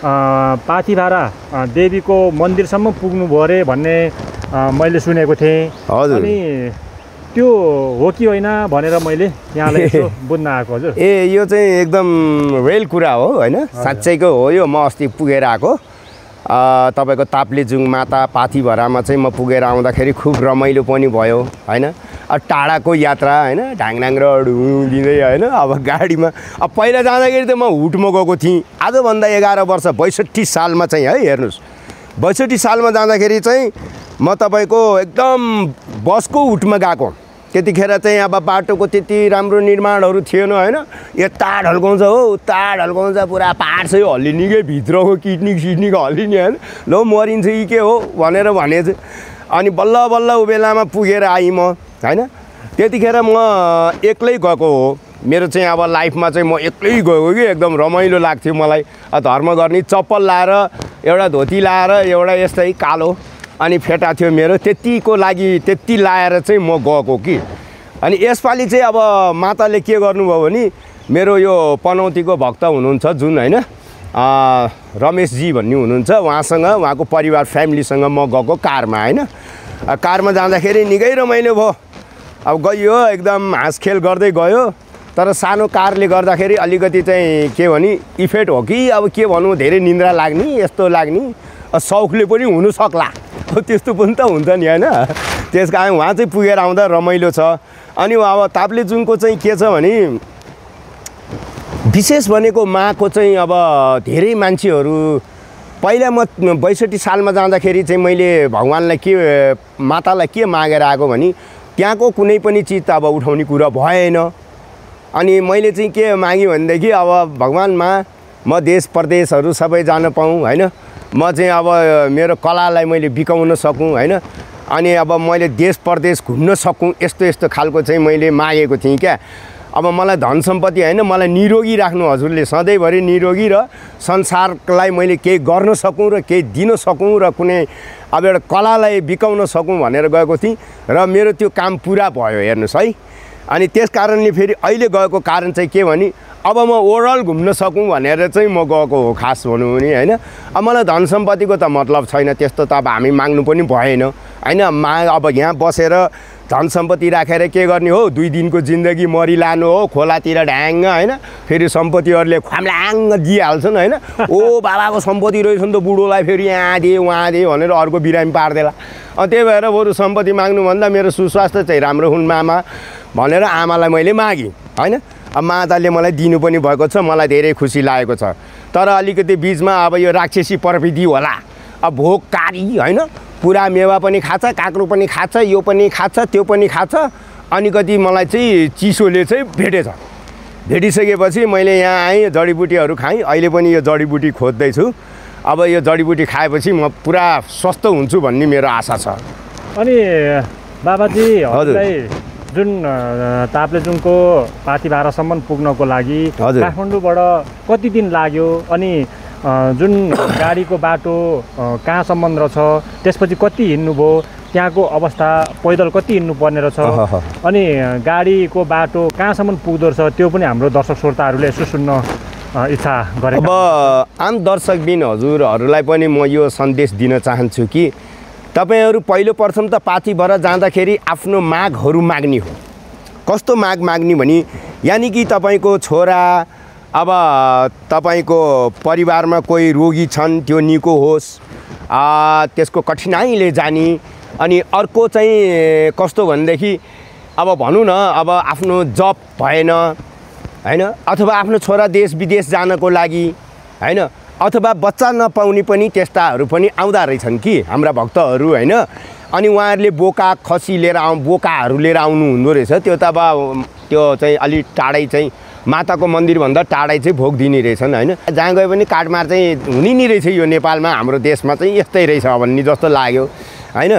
पाथिभारा देवीको मन्दिरसम्म पुग्नुभयो अरे भन्ने मैले सुनेको थिएँ। हजुर। अनि त्यो हो कि होइन भनेर मैले यहाँलाई यसो बुझ्न आएको हजुर। यो चाहिँ एकदम रियल कुरा हो होइन, साँच्चैको हो यो। म अस्ति पुगेर आएको तपाईँको ताप्लेजुङ माता पाथिभरामा चाहिँ म पुगेर आउँदाखेरि खुब रमाइलो पनि भयो होइन। टाढाको यात्रा होइन, ढाङढाङ र दिँदै होइन। अब गाडीमा अब पहिला जाँदाखेरि त म हुटमा गएको थिएँ। आजभन्दा 11 वर्ष 62 सालमा चाहिँ है, हेर्नुहोस् 62 सालमा जाँदाखेरि चाहिँ म तपाईँको एकदम बसको हुटमा गएको। त्यतिखेर चाहिँ अब बाटोको त्यति राम्रो निर्माणहरू थिएन होइन। यता ढल्काउँछ हो, उता ढल्काउँछ, पुरा पाहाड चाहिँ हल्लिने के, भित्रको किडनी हल्लिने होइन। लो मरिन्छ कि के हो भनेर भनेछु। अनि बल्ल बल्ल उ बेलामा पुगेर आएँ म होइन। त्यतिखेर म एक्लै गएको हो। मेरो चाहिँ अब लाइफमा चाहिँ म एक्लै गएको कि एकदम रमाइलो लाग्थ्यो मलाई। धर्म गर्ने चप्पल लाएर, एउटा धोती लाएर, एउटा यस्तै कालो अनि फेटा थियो मेरो, त्यतिको लागि त्यति लाएर चाहिँ म गएको कि। अनि यसपालि चाहिँ अब माताले के गर्नुभयो भने मेरो यो पनौतीको भक्त हुनुहुन्छ जुन होइन, रमेशजी भन्ने हुनुहुन्छ, उहाँसँग उहाँको परिवार फ्यामिलीसँग म गएको कारमा होइन। कारमा जाँदाखेरि निकै रमाइलो भयो। अब गयो एकदम हाँसखेल गर्दै गयो। तर सानो कारले गर्दाखेरि अलिकति चाहिँ के भने इफेक्ट हो कि अब के भनौँ, धेरै निन्द्रा लाग्ने यस्तो लाग्ने, सौखले पनि हुनसक्ला, त्यस्तो पनि त हुन्छ नि होइन। त्यस कारण उहाँ चाहिँ पुगेर आउँदा रमाइलो छ। अनि अब ताप्लेजुङको चाहिँ के छ भने विशेष भनेको माको चाहिँ अब धेरै मान्छेहरू पहिला म 62 सालमा जाँदाखेरि चाहिँ मैले भगवान्लाई के मातालाई के मागेर आएको भने त्यहाँको कुनै पनि चिज अब उठाउने कुरा भएन। अनि मैले चाहिँ के मागेँ भनेदेखि अब भगवान्मा म देश प्रदेशहरू सबै जान पाऊँ होइन। म चाहिँ अब मेरो कलालाई मैले बिकाउन सकूँ होइन। अनि अब मैले देश प्रदेश घुम्न सकूँ, यस्तो यस्तो खालको चाहिँ मैले मागेको थिएँ क्या। अब मलाई धन सम्पत्ति होइन, मलाई निरोगी राख्नु हजुरले, सधैँभरि निरोगी र संसारलाई मैले केही गर्न सकूँ र केही दिन सकूँ र कुनै अब एउटा कलालाई बिकाउन सकूँ भनेर गएको थिएँ र मेरो त्यो काम पुरा भयो हेर्नुहोस् है। अनि त्यस कारणले फेरि अहिले गएको कारण चाहिँ के भने अब म ओभरअल घुम्न सकूँ भनेर चाहिँ म गएको हो खास भनौँ भने होइन। अब मलाई धन सम्पत्तिको त मतलब छैन, त्यस्तो त अब हामी माग्नु पनि भएन होइन। अब यहाँ बसेर धन सम्पत्ति राखेर के गर्ने हो, 2 दिनको जिन्दगी मरिलानु हो खोलातिर ढ्याङ्ग होइन। फेरि सम्पत्तिहरूले ख्वाम्लाङ दिइहाल्छन् होइन। ओ बाबाको सम्पत्ति रहेछ नि त, बुढोलाई फेरि यहाँ दे उहाँ दे भनेर अर्को बिरामी पार्देला। त्यही भएर बरु सम्पत्ति माग्नुभन्दा मेरो सुस्वास्थ्य चाहिँ राम्रो हुन् मामा भनेर आमालाई मैले मागेँ होइन। अब माताले मलाई दिनु पनि भएको छ, मलाई धेरै खुसी लागेको छ। तर अलिकति बिचमा अब यो राक्षसी प्रवृत्ति होला, अब भोककारी होइन, पुरा मेवा पनि खान्छ, काँक्रो पनि खान्छ, यो पनि खान्छ, त्यो पनि खान्छ। अनि कति मलाई चाहिँ चिसोले चाहिँ भेटेछ। भेटिसकेपछि मैले यहाँ आएँ, जडीबुटीहरू खाएँ। अहिले पनि यो जडीबुटी खोज्दैछु। अब यो जडीबुटी खाएपछि म पुरा स्वस्थ हुन्छु भन्ने मेरो आशा छ। अनि बाबाजी हजुरलाई जुन ताप्लेजुङको पाथिभारासम्म पुग्नको लागि काठमाडौँबाट कति दिन लाग्यो? अनि जुन गाडीको बाटो कहाँसम्म रहेछ, त्यसपछि कति हिँड्नुभयो, त्यहाँको अवस्था पैदल कति हिँड्नुपर्ने रहेछ, अनि गाडीको बाटो कहाँसम्म पुग्दो रहेछ, त्यो पनि हाम्रो दर्शक श्रोताहरूले यसो सुन्न इच्छा गरे। अब आम दर्शकबिन हजुरहरूलाई पनि म यो सन्देश दिन चाहन्छु कि तपाईहरू पहिलो प्रथम त पाथिभरा जाँदाखेरि आफ्नो मागहरू माग्ने हो। कस्तो माग माग्ने भने यानि कि तपाईँको छोरा अब तपाईँको परिवारमा कोही रोगी छन्, त्यो निको होस्, त्यसको कठिनाइले जाने। अनि अर्को चाहिँ कस्तो भनेदेखि अब भनौँ न, अब आफ्नो जब भएन होइन, अथवा आफ्नो छोरा देश विदेश जानको लागि होइन, अथवा बच्चा नपाउने पनि त्यस्ताहरू पनि आउँदा रहेछन् कि हाम्रा भक्तहरू होइन। अनि उहाँहरूले बोका खसी लिएर बोकाहरू लिएर आउनु हुँदो रहेछ। त्यो त अब त्यो चाहिँ अलिक टाढै चाहिँ माताको मन्दिरभन्दा टाढै चाहिँ भोग दिने रहेछन् होइन। जहाँ गए पनि काटमार चाहिँ हुने नि रहेछ यो नेपालमा, हाम्रो देशमा चाहिँ यस्तै रहेछ भन्ने जस्तो लाग्यो होइन।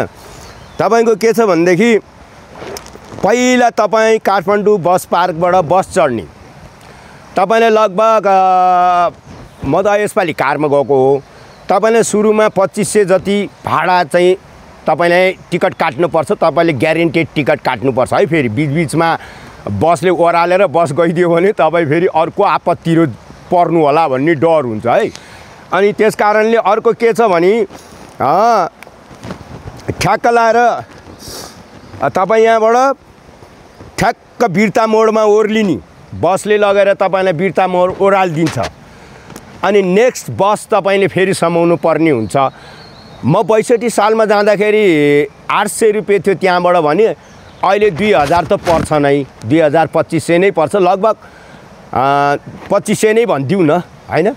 तपाईँको के छ भनेदेखि पहिला तपाईँ काठमाडौँ बस पार्कबाट बस चढ्ने, तपाईँले लगभग म त यसपालि कारमा गएको हो, तपाईँले सुरुमा 2500 जति भाडा चाहिँ तपाईँलाई टिकट काट्नुपर्छ। तपाईँले ग्यारेन्टेड टिकट काट्नुपर्छ है। फेरि बिचबिचमा बसले ओह्रालेर बस गइदियो भने तपाईँ फेरि अर्को आपत्तिहरू पर्नु होला भन्ने डर हुन्छ है। अनि त्यस कारणले अर्को के छ भने ठ्याक्क लाएर तपाईँ यहाँबाट ठ्याक्क बिर्ता मोडमा ओर्लिने बसले लगेर तपाईँलाई बिर्ता मोड ओह्रालिदिन्छ अनि नेक्स्ट बस तपाईँले फेरि समाउनु पर्ने हुन्छ। म 62 सालमा जाँदाखेरि 800 रुपियाँ थियो त्यहाँबाट भने अहिले 2000 त पर्छ नै, 2000-2500 नै पर्छ, लगभग 2500 नै भनिदिउँ न हैन।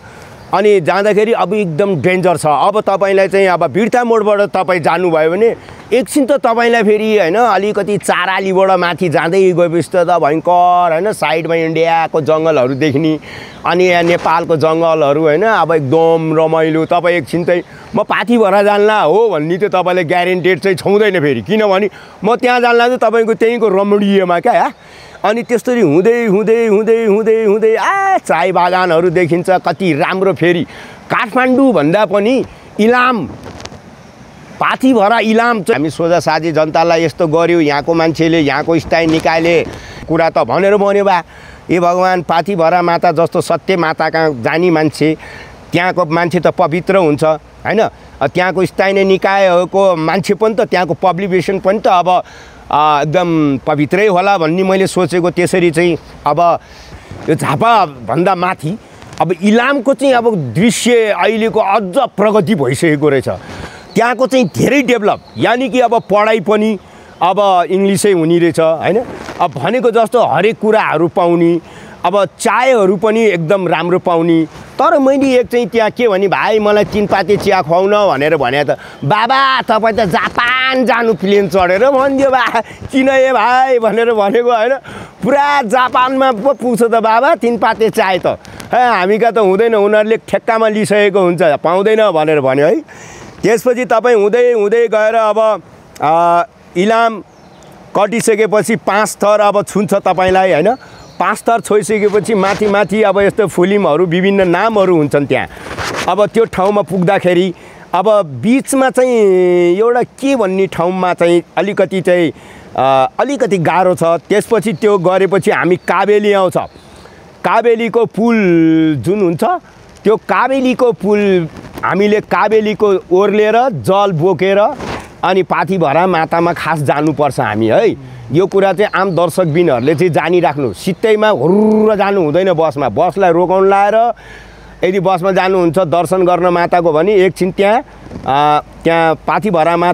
अनि जाँदाखेरि अब एकदम डेन्जर छ। अब तपाईँलाई चाहिँ अब बिर्ता मोडबाट तपाईँ जानुभयो भने एकछिन त तपाईँलाई फेरि हैन अलिकति चारालीबाट माथि जाँदै गएपछि त भयङ्कर हैन साइडमा इन्डियाको जङ्गलहरू देख्ने अनि यहाँ नेपालको जङ्गलहरू हैन अब एकदम रमाइलो। तपाईँ एकछिन चाहिँ म पाथी भएर जान्ला हो भन्ने चाहिँ तपाईँले ग्यारेन्टेड चाहिँ छुँदैन फेरि, किनभने म त्यहाँ जान्ला चाहिँ तपाईँको त्यहीँको रमणीयमा क्या। अनि त्यसरी हुँदै हुँदै हुँदै हुँदै हुँदै चाय बागानहरू देखिन्छ कति राम्रो। फेरि काठमाडौँ भन्दा पनि इलाम पाथी भरा इलाम चाहिँ हामी सोझा साझी जनतालाई यस्तो गर्यो, यहाँको मान्छेले यहाँको स्थायी निकायले कुरा त भनेर भन्यो बा ए भगवान् पाथी भरा माता जस्तो सत्य माता कहाँ जाने मान्छे त्यहाँको मान्छे त पवित्र हुन्छ हैन। त्यहाँको स्थानीय निकायको मान्छे पनि त त्यहाँको पब्लिकेसन पनि त अब एकदम पवित्रै होला भन्ने मैले सोचेको। त्यसरी चाहिँ अब यो झापाभन्दा माथि अब इलामको चाहिँ अब दृश्य अहिलेको अझ प्रगति भइसकेको रहेछ। त्यहाँको चाहिँ धेरै डेभलप, यानि कि अब पढाइ पनि अब इङ्ग्लिसै हुने रहेछ हैन। अब भनेको जस्तो हरेक कुराहरू पाउने, अब चायहरू पनि एकदम राम्रो पाउने। तर मैले एक चाहिँ त्यहाँ के भने भाइ मलाई 3 पाते चिया खुवाउन भनेर भने त बाबा तपाईँ त जापान जानु प्लेन चढेर भनिदियो बा किन ए भाइ भनेर भनेको हैन। पुरा जापानमा पो पुग्छ त बाबा 3 पाते चाय त हामी कहाँ त हुँदैन, उनीहरूले ठेक्कामा लिइसकेको हुन्छ पाउँदैन भनेर भन्यो है। त्यसपछि तपाईँ हुँदै हुँदै गएर अब इलाम कटिसकेपछि 5 थर अब छुन्छ तपाईँलाई हैन। 5 थर छोइसकेपछि माथि माथि अब यस्तो फिल्महरू विभिन्न नामहरू हुन्छन् त्यहाँ। अब त्यो ठाउँमा पुग्दाखेरि अब बिचमा चाहिँ एउटा के भन्ने ठाउँमा चाहिँ अलिकति गाह्रो छ। त्यसपछि त्यो गरेपछि हामी काबेली आउँछ। काबेलीको पुल जुन हुन्छ त्यो काबेलीको पुल हामीले काबेलीको ओर्लेर जल बोकेर अनि पाथी भरा मातामा खास जानुपर्छ हामी है। यो कुरा चाहिँ आम दर्शकबिनहरूले चाहिँ जानिराख्नु। सित्तैमा हुर्र जानु हुँदैन बसमा, बसलाई रोकाउन लाएर यदि बसमा जानुहुन्छ दर्शन गर्न माताको भने एकछिन त्यहाँ पाथी भरामा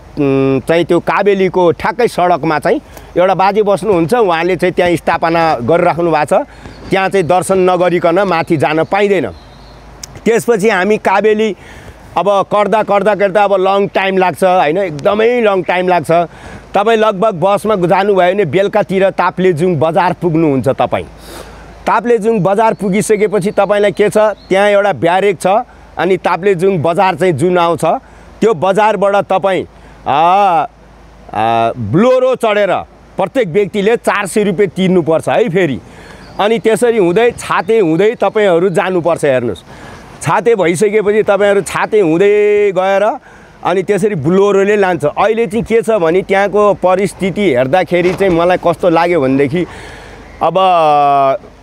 चाहिँ त्यो काबेलीको ठ्याक्कै सडकमा चाहिँ एउटा बाजे बस्नुहुन्छ, उहाँले चाहिँ त्यहाँ स्थापना गरिराख्नु भएको छ। त्यहाँ चाहिँ दर्शन नगरिकन माथि जान पाइँदैन। त्यसपछि हामी काबेली अब कर्दा अब लङ टाइम लाग्छ हैन, एकदमै लङ टाइम लाग्छ। तपाईँ लगभग बसमा जानुभयो भने बेलुकातिर ताप्लेजुङ बजार पुग्नुहुन्छ। तपाईँ ताप्लेजुङ बजार पुगिसकेपछि तपाईँलाई के छ त्यहाँ एउटा ब्यारेक छ अनि ताप्लेजुङ बजार चाहिँ जुन आउँछ त्यो बजारबाट तपाईँ ब्लोरो चढेर प्रत्येक व्यक्तिले 400 रुपियाँ तिर्नुपर्छ है फेरि। अनि त्यसरी हुँदै छाते हुँदै तपाईँहरू जानुपर्छ। हेर्नुहोस् छाते भइसकेपछि तपाईँहरू छाते हुँदै गएर अनि त्यसरी ब्लोरोले लान्छ। अहिले चाहिँ के छ भने त्यहाँको परिस्थिति हेर्दाखेरि चाहिँ मलाई कस्तो लाग्यो भनेदेखि अब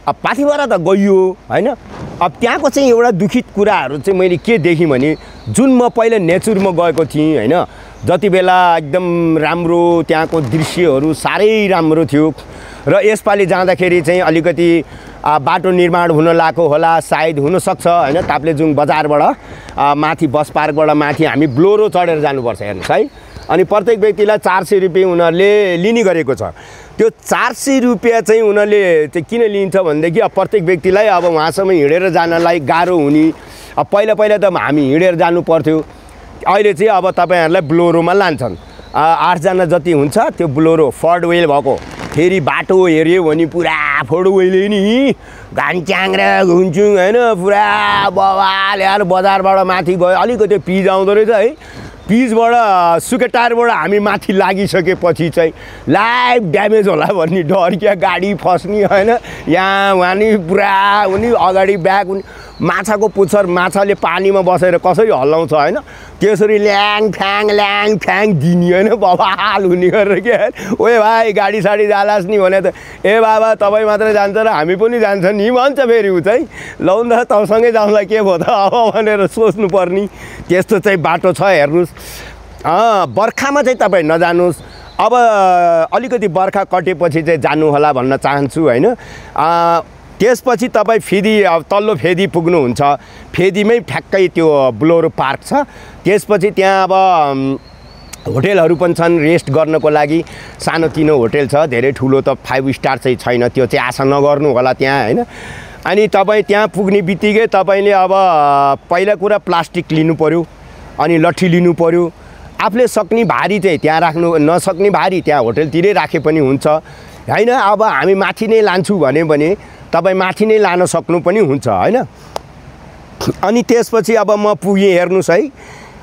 पाथीभरा त गइयो हैन। अब त्यहाँको चाहिँ एउटा दुखित कुराहरू चाहिँ मैले के देखेँ भने जुन म पहिला नेचरमा गएको थिएँ हैन, जति बेला एकदम राम्रो त्यहाँको दृश्यहरू साह्रै राम्रो थियो र यसपालि जाँदाखेरि चाहिँ अलिकति बाटो निर्माण हुन लागेको होला सायद हुनसक्छ हैन। ताप्लेजुङ बजारबाट माथि बस पार्कबाट माथि हामी ब्लोरो चढेर जानुपर्छ हेर्नुहोस् है। अनि प्रत्येक व्यक्तिलाई 400 रुपियाँ उनीहरूले लिने गरेको छ। त्यो 400 रुपियाँ चाहिँ उनीहरूले चाहिँ किन लिन्छ भनेदेखि अब प्रत्येक व्यक्तिलाई अब वहाँसम्म हिँडेर जानलाई गाह्रो हुने। अब पहिला त हामी हिँडेर जानु पर्थ्यो, अहिले चाहिँ अब तपाईँहरूलाई ब्लोरोमा लान्छन्। 8 जना जति हुन्छ त्यो ब्लोरो फोर्ड व्हील भएको। फेरि बाटो हेऱ्यो भने पुरा फोर्ड व्हील नि घान्च्याङ र घुन्चुङ हैन, पुरा बवाल यार। बजारबाट माथि गयो अलिकति पिज आउँदो रहेछ है। पिचबाट सुकेटारबाट हामी माथि लागिसकेपछि चाहिँ लाइफ ड्यामेज होला भन्ने डर, क्या गाडी फस्ने हैन, यहाँ उहाँ नि पुरा हुने अगाडि ब्याक हुने माछाको पुच्छर माछाले पानीमा बसेर कसरी हल्लाउँछ होइन, त्यसरी ल्याङ फ्याङ दिने होइन, बवाल हुने गरेर के ओए भाइ गाडी साडी जालास् नि भने त ए बाबा तपाईँ मात्रै जान्छ र हामी पनि जान्छ नि भन्छ फेरि ऊ चाहिँ। लौ न तँसँगै जाउँला के भयो त अब भनेर सोच्नुपर्ने त्यस्तो चाहिँ बाटो छ हेर्नुहोस्। बर्खामा चाहिँ तपाईँ नजानुहोस्। अब अलिकति बर्खा कटेपछि चाहिँ जानु होला भन्न चाहन्छु होइन। त्यसपछि तपाईँ फेदी तल्लो फेदी पुग्नुहुन्छ, फेदीमै ठ्याक्कै त्यो बोलेरो पार्क छ। त्यसपछि त्यहाँ अब होटेलहरू पनि छन् रेस्ट गर्नको लागि, सानोतिनो होटेल छ, धेरै ठुलो त 5 स्टार चाहिँ छैन, त्यो चाहिँ आशा नगर्नु होला त्यहाँ होइन। अनि तपाईँ त्यहाँ पुग्ने बित्तिकै तपाईँले अब पहिला कुरा प्लास्टिक लिनु पऱ्यो, अनि लट्ठी लिनु पऱ्यो, आफूले सक्ने भारी चाहिँ त्यहाँ राख्नु, नसक्ने भारी त्यहाँ होटेलतिरै राखे पनि हुन्छ होइन। अब हामी माथि नै लान्छु भने तपाईँ माथि नै लान सक्नु पनि हुन्छ होइन। अनि त्यसपछि अब म पुगेँ हेर्नुहोस् है।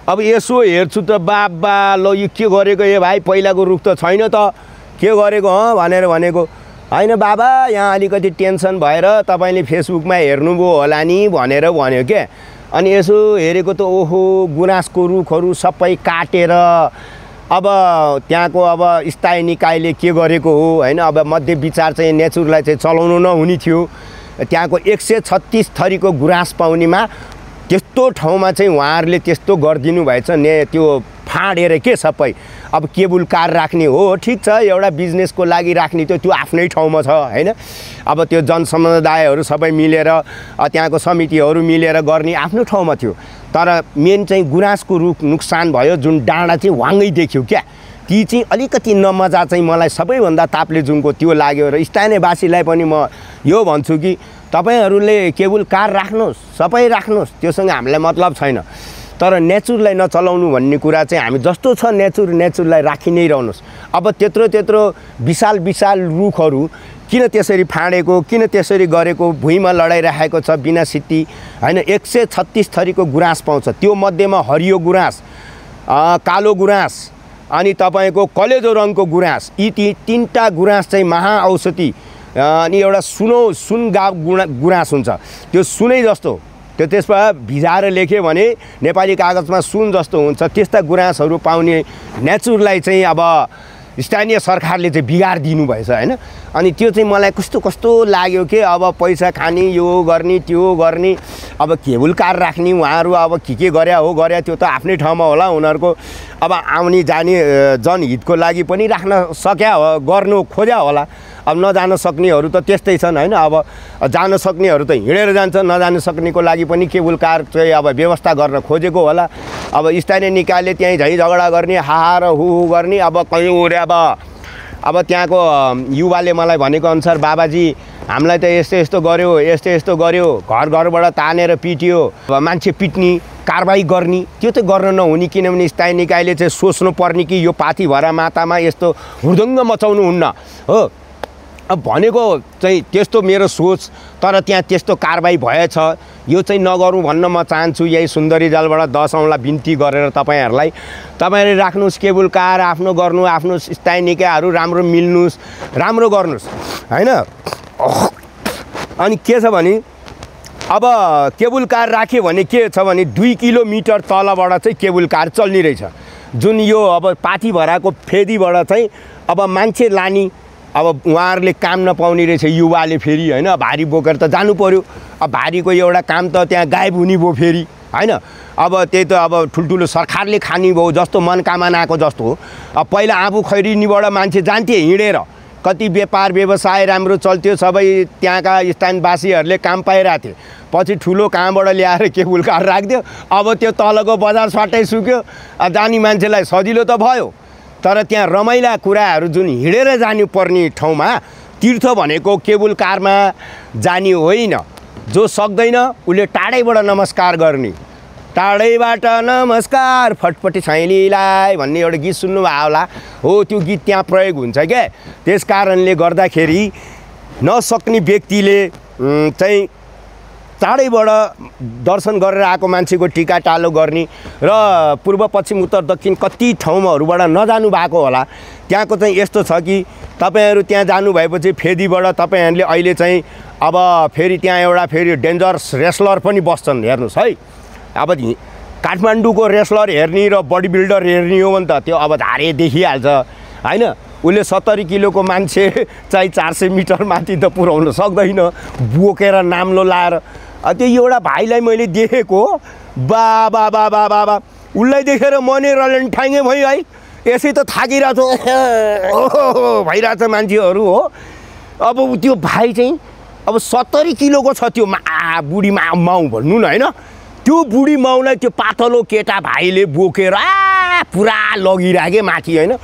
अब यसो हेर्छु त बाबा ल यो के गरेको ए भाइ, पहिलाको रुख त छैन त के गरेको भनेर भनेको होइन बाबा, यहाँ अलिकति टेन्सन भएर तपाईँले फेसबुकमा हेर्नुभयो होला नि भनेर भन्यो क्या। अनि यसो हेरेको त ओहो गुराँसको रुखहरू सबै काटेर अब त्यहाँको अब स्थायी निकायले के गरेको हो होइन। अब मध्य विचार चाहिँ नेचरलाई चाहिँ चलाउनु नहुने थियो। त्यहाँको 136 थरीको गुराँस पाउनेमा त्यस्तो ठाउँमा चाहिँ उहाँहरूले त्यस्तो गरिदिनु भएछ त्यो फाँडेर के सबै। अब केबुल कार राख्ने हो ठिक छ, एउटा बिजनेसको लागि राख्ने त्यो आफ्नै ठाउँमा छ होइन। अब त्यो जनसमुदायहरू सबै मिलेर त्यहाँको समितिहरू मिलेर गर्ने आफ्नो ठाउँमा थियो। तर मेन चाहिँ गुराँसको रुख नोक्सान भयो, जुन डाँडा चाहिँ वाङ्गै देख्यो क्या। ती चाहिँ अलिकति नमजा चाहिँ मलाई सबैभन्दा ताप्लेजुङको त्यो लाग्यो। र स्थानीयवासीलाई पनि म यो भन्छु कि तपाईँहरूले केबुल कार राख्नुहोस्, सबै राख्नुहोस्, त्योसँग हामीलाई मतलब छैन, तर नेचरलाई नचलाउनु भन्ने कुरा चाहिँ हामी जस्तो छ नेचरलाई राखि नै रहनुहोस्। अब त्यत्रो विशाल रुखहरू किन त्यसरी फाँडेको, किन त्यसरी गरेको, भुइँमा लडाइरहेको छ बिना सित्ती होइन। 136 थरीको गुराँस पाउँछ, त्यो मध्येमा हरियो गुराँस, कालो गुराँस अनि तपाईँको कलेजो रङको गुराँस, यी तीनटा गुराँस चाहिँ महाऔषधि। अनि एउटा गुराँस हुन्छ, त्यो सुनै जस्तो, त्यो त्यसमा भिजाएर लेख्यो भने नेपाली कागजमा सुन जस्तो हुन्छ। त्यस्ता गुराँसहरू पाउने नेचरलाई चाहिँ अब स्थानीय सरकारले चाहिँ बिगारिदिनु भएछ होइन। अनि त्यो चाहिँ मलाई कस्तो लाग्यो कि अब पैसा खाने, यो गर्ने त्यो गर्ने, अब केबुल कार राख्ने उहाँहरू अब के गरे हो गरे, त्यो त आफ्नै ठाउँमा होला उनीहरूको। अब आउने जाने जनहितको लागि पनि राख्न सक्या हो, गर्नु खोज्या होला। अब नजान सक्नेहरू त त्यस्तै छन् होइन। अब जान सक्नेहरू त हिँडेर जान्छ, नजान सक्नेको लागि पनि केबुल कार चाहिँ अब व्यवस्था गर्न खोजेको होला। अब स्थानीय निकायले त्यहीँ झै झगडा गर्ने, हाहा र हु गर्ने। अब कहीँ उरे अब त्यहाँको युवाले मलाई भनेको अनुसार बाबाजी हामीलाई त यस्तो गर्यो, घरबाट तानेर पिट्यो, मान्छे पिट्ने कारबाही गर्ने, त्यो त गर्न नहुने। किनभने स्थायी निकायले चाहिँ सोच्नु पर्ने कि यो पाथी भरा मातामा यस्तो हुर्दङ्ग मचाउनु हुन्न हो। अब भनेको चाहिँ त्यस्तो मेरो सोच, तर त्यहाँ त्यस्तो कारबाही भएछ। यो चाहिँ नगरौँ भन्न म चाहन्छु। यही सुन्दरी जालबाट 10 औँला बिन्ती गरेर तपाईँहरूले राख्नुहोस् केबुल कार, आफ्नो गर्नु, आफ्नो स्थायी निकायहरू राम्रो मिल्नुहोस्, राम्रो गर्नुहोस् होइन। अनि के छ भने अब केबुल कार राख्यो भने के छ भने 2 किलोमिटर तलबाट चाहिँ केबुल कार चल्ने रहेछ, जुन यो अब पाथी भराको फेदीबाट चाहिँ अब मान्छे लाने, अब उहाँहरूले काम नपाउने रहेछ युवाले फेरि होइन। भारी बोकेर त जानु पर्यो, अब भारीको एउटा काम त त्यहाँ गायब हुने भयो फेरि होइन। अब त्यही त अब ठुल्ठुलो सरकारले खाने भयो जस्तो मनकामनाको जस्तो हो। अब पहिला आफू खैरिनीबाट मान्छे जान्थे हिँडेर, कति व्यापार व्यवसाय राम्रो चल्थ्यो, सबै त्यहाँका स्थानीयवासीहरूले काम पाइरहेको थिए। पछि ठुलो कहाँबाट ल्याएर केबुल कार राखिदियो, अब त्यो तलको बजार स्वाटै सुक्यो, जाने मान्छेलाई सजिलो त भयो। तर त्यहाँ रमाइला कुराहरू जुन हिँडेर जानुपर्ने ठाउँमा तीर्थ भनेको केबुल कारमा जाने होइन। जो सक्दैन उसले टाढैबाट नमस्कार गर्ने, टाढैबाट नमस्कार फटफटी छैलीलाई भन्ने एउटा गीत सुन्नुभयो होला हो। त्यो गीत त्यहाँ प्रयोग हुन्छ क्या। त्यस कारणले गर्दाखेरि नसक्ने व्यक्तिले चाहिँ चाँडैबाट दर्शन गरेर आएको मान्छेको टिका टालो गर्ने र पूर्व पश्चिम उत्तर दक्षिण कति ठाउँहरूबाट नजानु भएको होला। त्यहाँको चाहिँ यस्तो छ कि तपाईहरु त्यहाँ जानु भएपछि फेदीबाट तपाईहरुले अहिले चाहिँ अब फेरि त्यहाँ एउटा फेरि डेन्जरस रेस्लर पनि बस्छन् हेर्नुस् है। अब काठमाडौँको रेस्लर हेर्ने र बडी बिल्डर हेर्ने हो भने त त्यो अब धारे देखिहाल्छ हैन। उसले 70 किलोको मान्छे चाहिँ 400 मिटर माथि त पुर्याउन सक्दैन बोकेर नाम्लो लाएर। त्यो एउटा भाइलाई मैले देखेको बाबा बाबा बाबा उसलाई देखेर म नै रलेन्ठाङ्गे भयो है। यसै त थाकिरहेको छ भइरहेछ मान्छेहरू हो। अब त्यो भाइ चाहिँ अब 70 किलोको छ त्यो बुढी माउ भन्नु न हैन। त्यो बुढी माउलाई त्यो पातलो केटा भाइले बोकेर पुरा लगिराखे माथि हैन।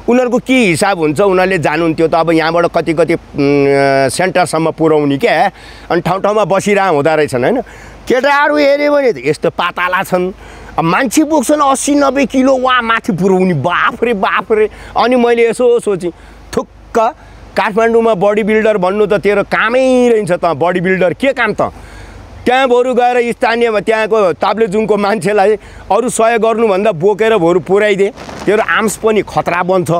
उनीहरूको के हिसाब हुन्छ उनीहरूले जानुहुन्थ्यो त। अब यहाँबाट कति कति सेन्टरसम्म पुर्याउने क्या अनि ठाउँ ठाउँमा बसिरह हुँदो रहेछन् हैन। केटाहरू हेऱ्यो भने यस्तो पाताला छन्। अब मान्छे बोक्छन् 80-90 किलो वहाँ माथि पुर्याउने बाफरे बाफरे। अनि मैले यसो सोचेँ थुक्क काठमाडौँमा बडी बिल्डर भन्नु त तेरो कामै रहन्छ त। बडी बिल्डर के काम त? त्यहाँ बरु गएर स्थानीयमा त्यहाँको ताप्लेजुङको मान्छेलाई अरू सहयोग गर्नुभन्दा बोकेर बरु पुर्याइदिए तेरो आर्म्स पनि खतरा बन्छ